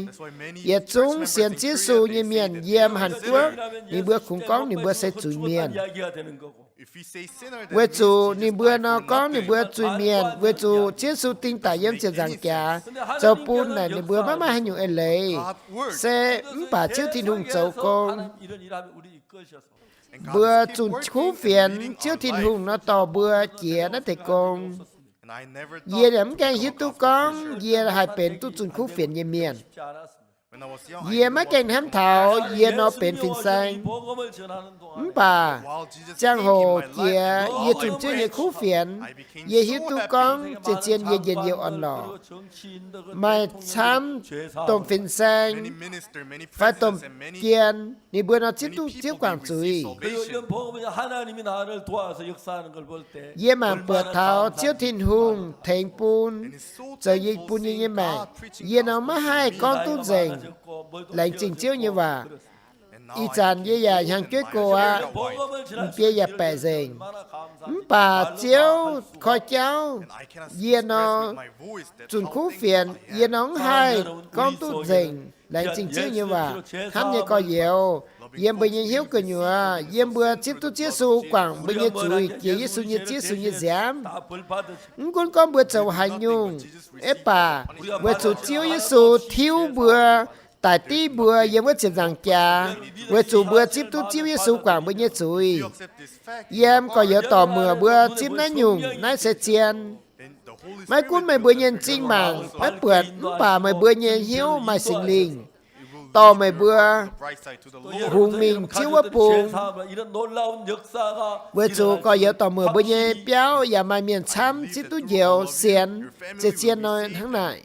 yietc zungv sienx Ziouv Yesu nyei mienh yiem Hàn Guoqv, ninh mbuo kungx gorngv ninh mbuo se zuiz-mienh. Weic zuqc ninh mbuo nor gorngv ninh mbuo zuiz-mienh weic zuqc Ziouv Yesu ding daic yiem ziepc nzaangc jaax, zoux bun naaic ninh mbuo maiv maaih haaix nyungc eix leiz. Se mv baac Ziouv Tin-Hungh zoux gong. Mbuo zunh kuv fienx, Ziouv Tin-Hungh nor dorh mbuo jiex naaiv deix gong. Yie yaac mv gaengh hiuv duqv gorngv yie haih benx duqv zunh kuv fienx nyei mienh. Yie maiv gaengh hnamv taux yie nor benx fin-saeng. Mv baac ziangh hoc jiex yie zunh Ziouv nyei kuv fienx, yie hiuv duqv gorngv zien-zien yie njien-youh orn-lorqc. Maaih camv domh fin-saeng fai domh jien, ninh mbuo nor zipv duqv Ziouv guangc zuiz. Yie mangc buatc taux Ziouv Tin-Hungh tengx bun zoux yie, bun yie nyei maengc. Yie nor maiv haih gorngv duqv nzengc laengz zingh Ziouv nyei waac. Ih zanc yie yaac hnyangx-jeiv go aqv, m'biei yaac baeqc nzengc. Mv baac Ziouv koi jauv yie nor, zunh kuv fienx yie nor maiv haih gorngv duqv nzengc laengz zingh Ziouv nyei waac. Hnamv nyei gorx-youz, yiem mbuo nyei hnyouv gu'nyuoz, yiem mbuo zipv duqv Ziouv Yesu guangc mbuo nyei zuiz, jiex Yesu nyei, Ziouv Yesu nyei nziaamv. Mv gunv gorngv mbuo zoux haaix nyungc, mv baac weic zuqc Ziouv Yesu tiuv mbuo daic div mbuo yiem wuov ziepc nzaangc jaax, weic zuqc mbuo zipv duqv Ziouv Yesu guangc mbuo nyei zuiz. Yiem gorx-youz dorc muoc mbuo zipv naaiv nyungc, naaiv se zien. Maiv gunv meih mbuo nyei m'zing mangc maiv buatc, mv baac meih mbuo nyei hnyouv maaih Singx Lingh dorh meih mbuo hungx mingh Ziouv wuov bung. Weic zuqc gorx-youz dorc muoc mbuo nyei biauv yaac maaih mienh camv zipv duqv njoux sienx, zien-zien nor hnangv naaic.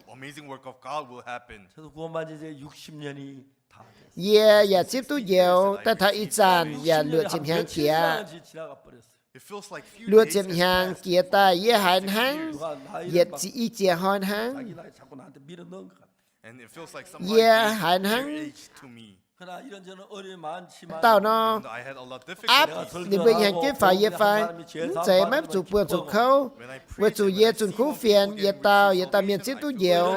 Yie yaac zipv duqv njoux daaih taux ih zanc yaac luoqc ziepc hnyangx jiex. Luoqc ziepc hnyangx jiex daaih yie haiz hnangv yietc i jiex hnoi hnangv. Yie haiz hnangv dauh nor, aapv ninh mbuo hnyangx-jeiv faaux yie fai? Mv zeiz, maiv zuqc buangh zuqc kouv, weic zuqc yie zunh kuv fienx yietc dauh yietc dauh mienh zipv duqv njoux,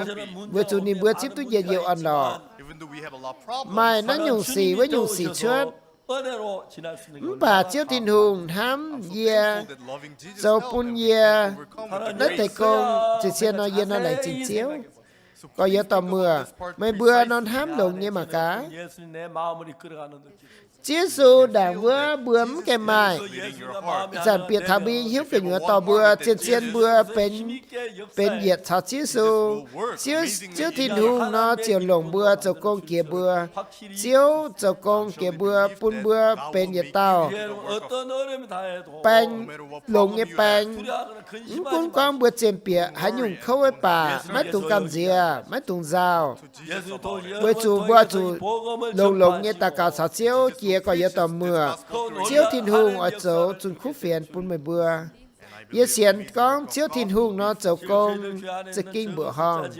weic zuqc ninh mbuo zipv duqv njien-youh orn-lorqc. Maaih naaiv nyungc sic wuov nyungc sic cuotv. Mv baac Ziouv Tin-Hungh hnamv yie, zoux bun yie naaiv deix gong, zien-zien nor yie nor laengz zingh Ziouv. Gorx-youz dorc muoc, meih mbuo nor hnamv longx nyei mangc gaax. Ziouv Yesu ndaangc wuov mbuo mv gaengh maaih. Ih zanc bieqc taux mbuo nyei hnyouv gu'nyuoz dorh mbuo, zien-zien mbuo benx, benx yietc caux Ziouv Yesu. Ziouv, Ziouv Tin-Hungh nor ziouc longc mbuo zoux gong jiex mbuo. Ziouv zoux gong jiex mbuo, bun mbuo benx yietc dauh baeng, longx nyei baeng. Mv gunv gorngv mbuo zien bieqc haaix nyungc kouv wuov baac maiv dungx gamh nziex, maiv dungx nzauh, weic zuqc mbuo zuqc longx-longx nyei daux gaux caux Ziouv jiex gorx-youz dorc muoc. Ziouv Tin-Hungh oix zoux zunh kuv fienx bun meih mbuo. Yie sienx gorngv Ziouv Tin-Hungh nor zoux gong za'gengh mbuoqc horngh.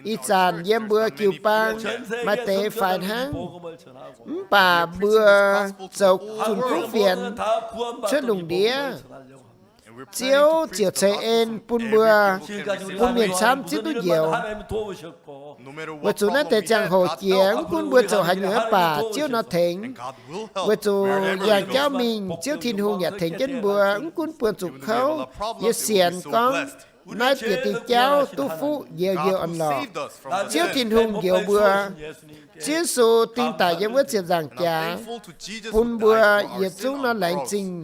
Ih zanc yiem mbuo jiu-baang maaih deix faix hnangv, mv baac mbuo zoux zunh kuv fienx cuotv lungh ndiev, Ziouv ziouc ceix en bun mbuo, bun mienh camv zipv duqv njoux. Weic zuqc naaiv deix ziangh hoc jiex, mv gunv mbuo zoux haaix nyungc mv baac Ziouv nor tengx. Weic zuqc yangh jauv mingh, Ziouv Tin-Hungh yaac tengx jienv mbuo, mv gunv buangh zuqc kouv. Yie sienx gorngv naaiv bieqc dingh jauv duqv fuqv njoux njoux orn-lorqc. Ziouv Tin-Hungh njoux mbuo. Ziouv Yesu dingh daic yiem wuov ziepc nzaangc jaax, bun mbuo yietc zungv nor laengz zingh,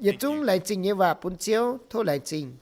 yietc zungv laengz zingh nyei waac bun Ziouv. Tov laengz zingh.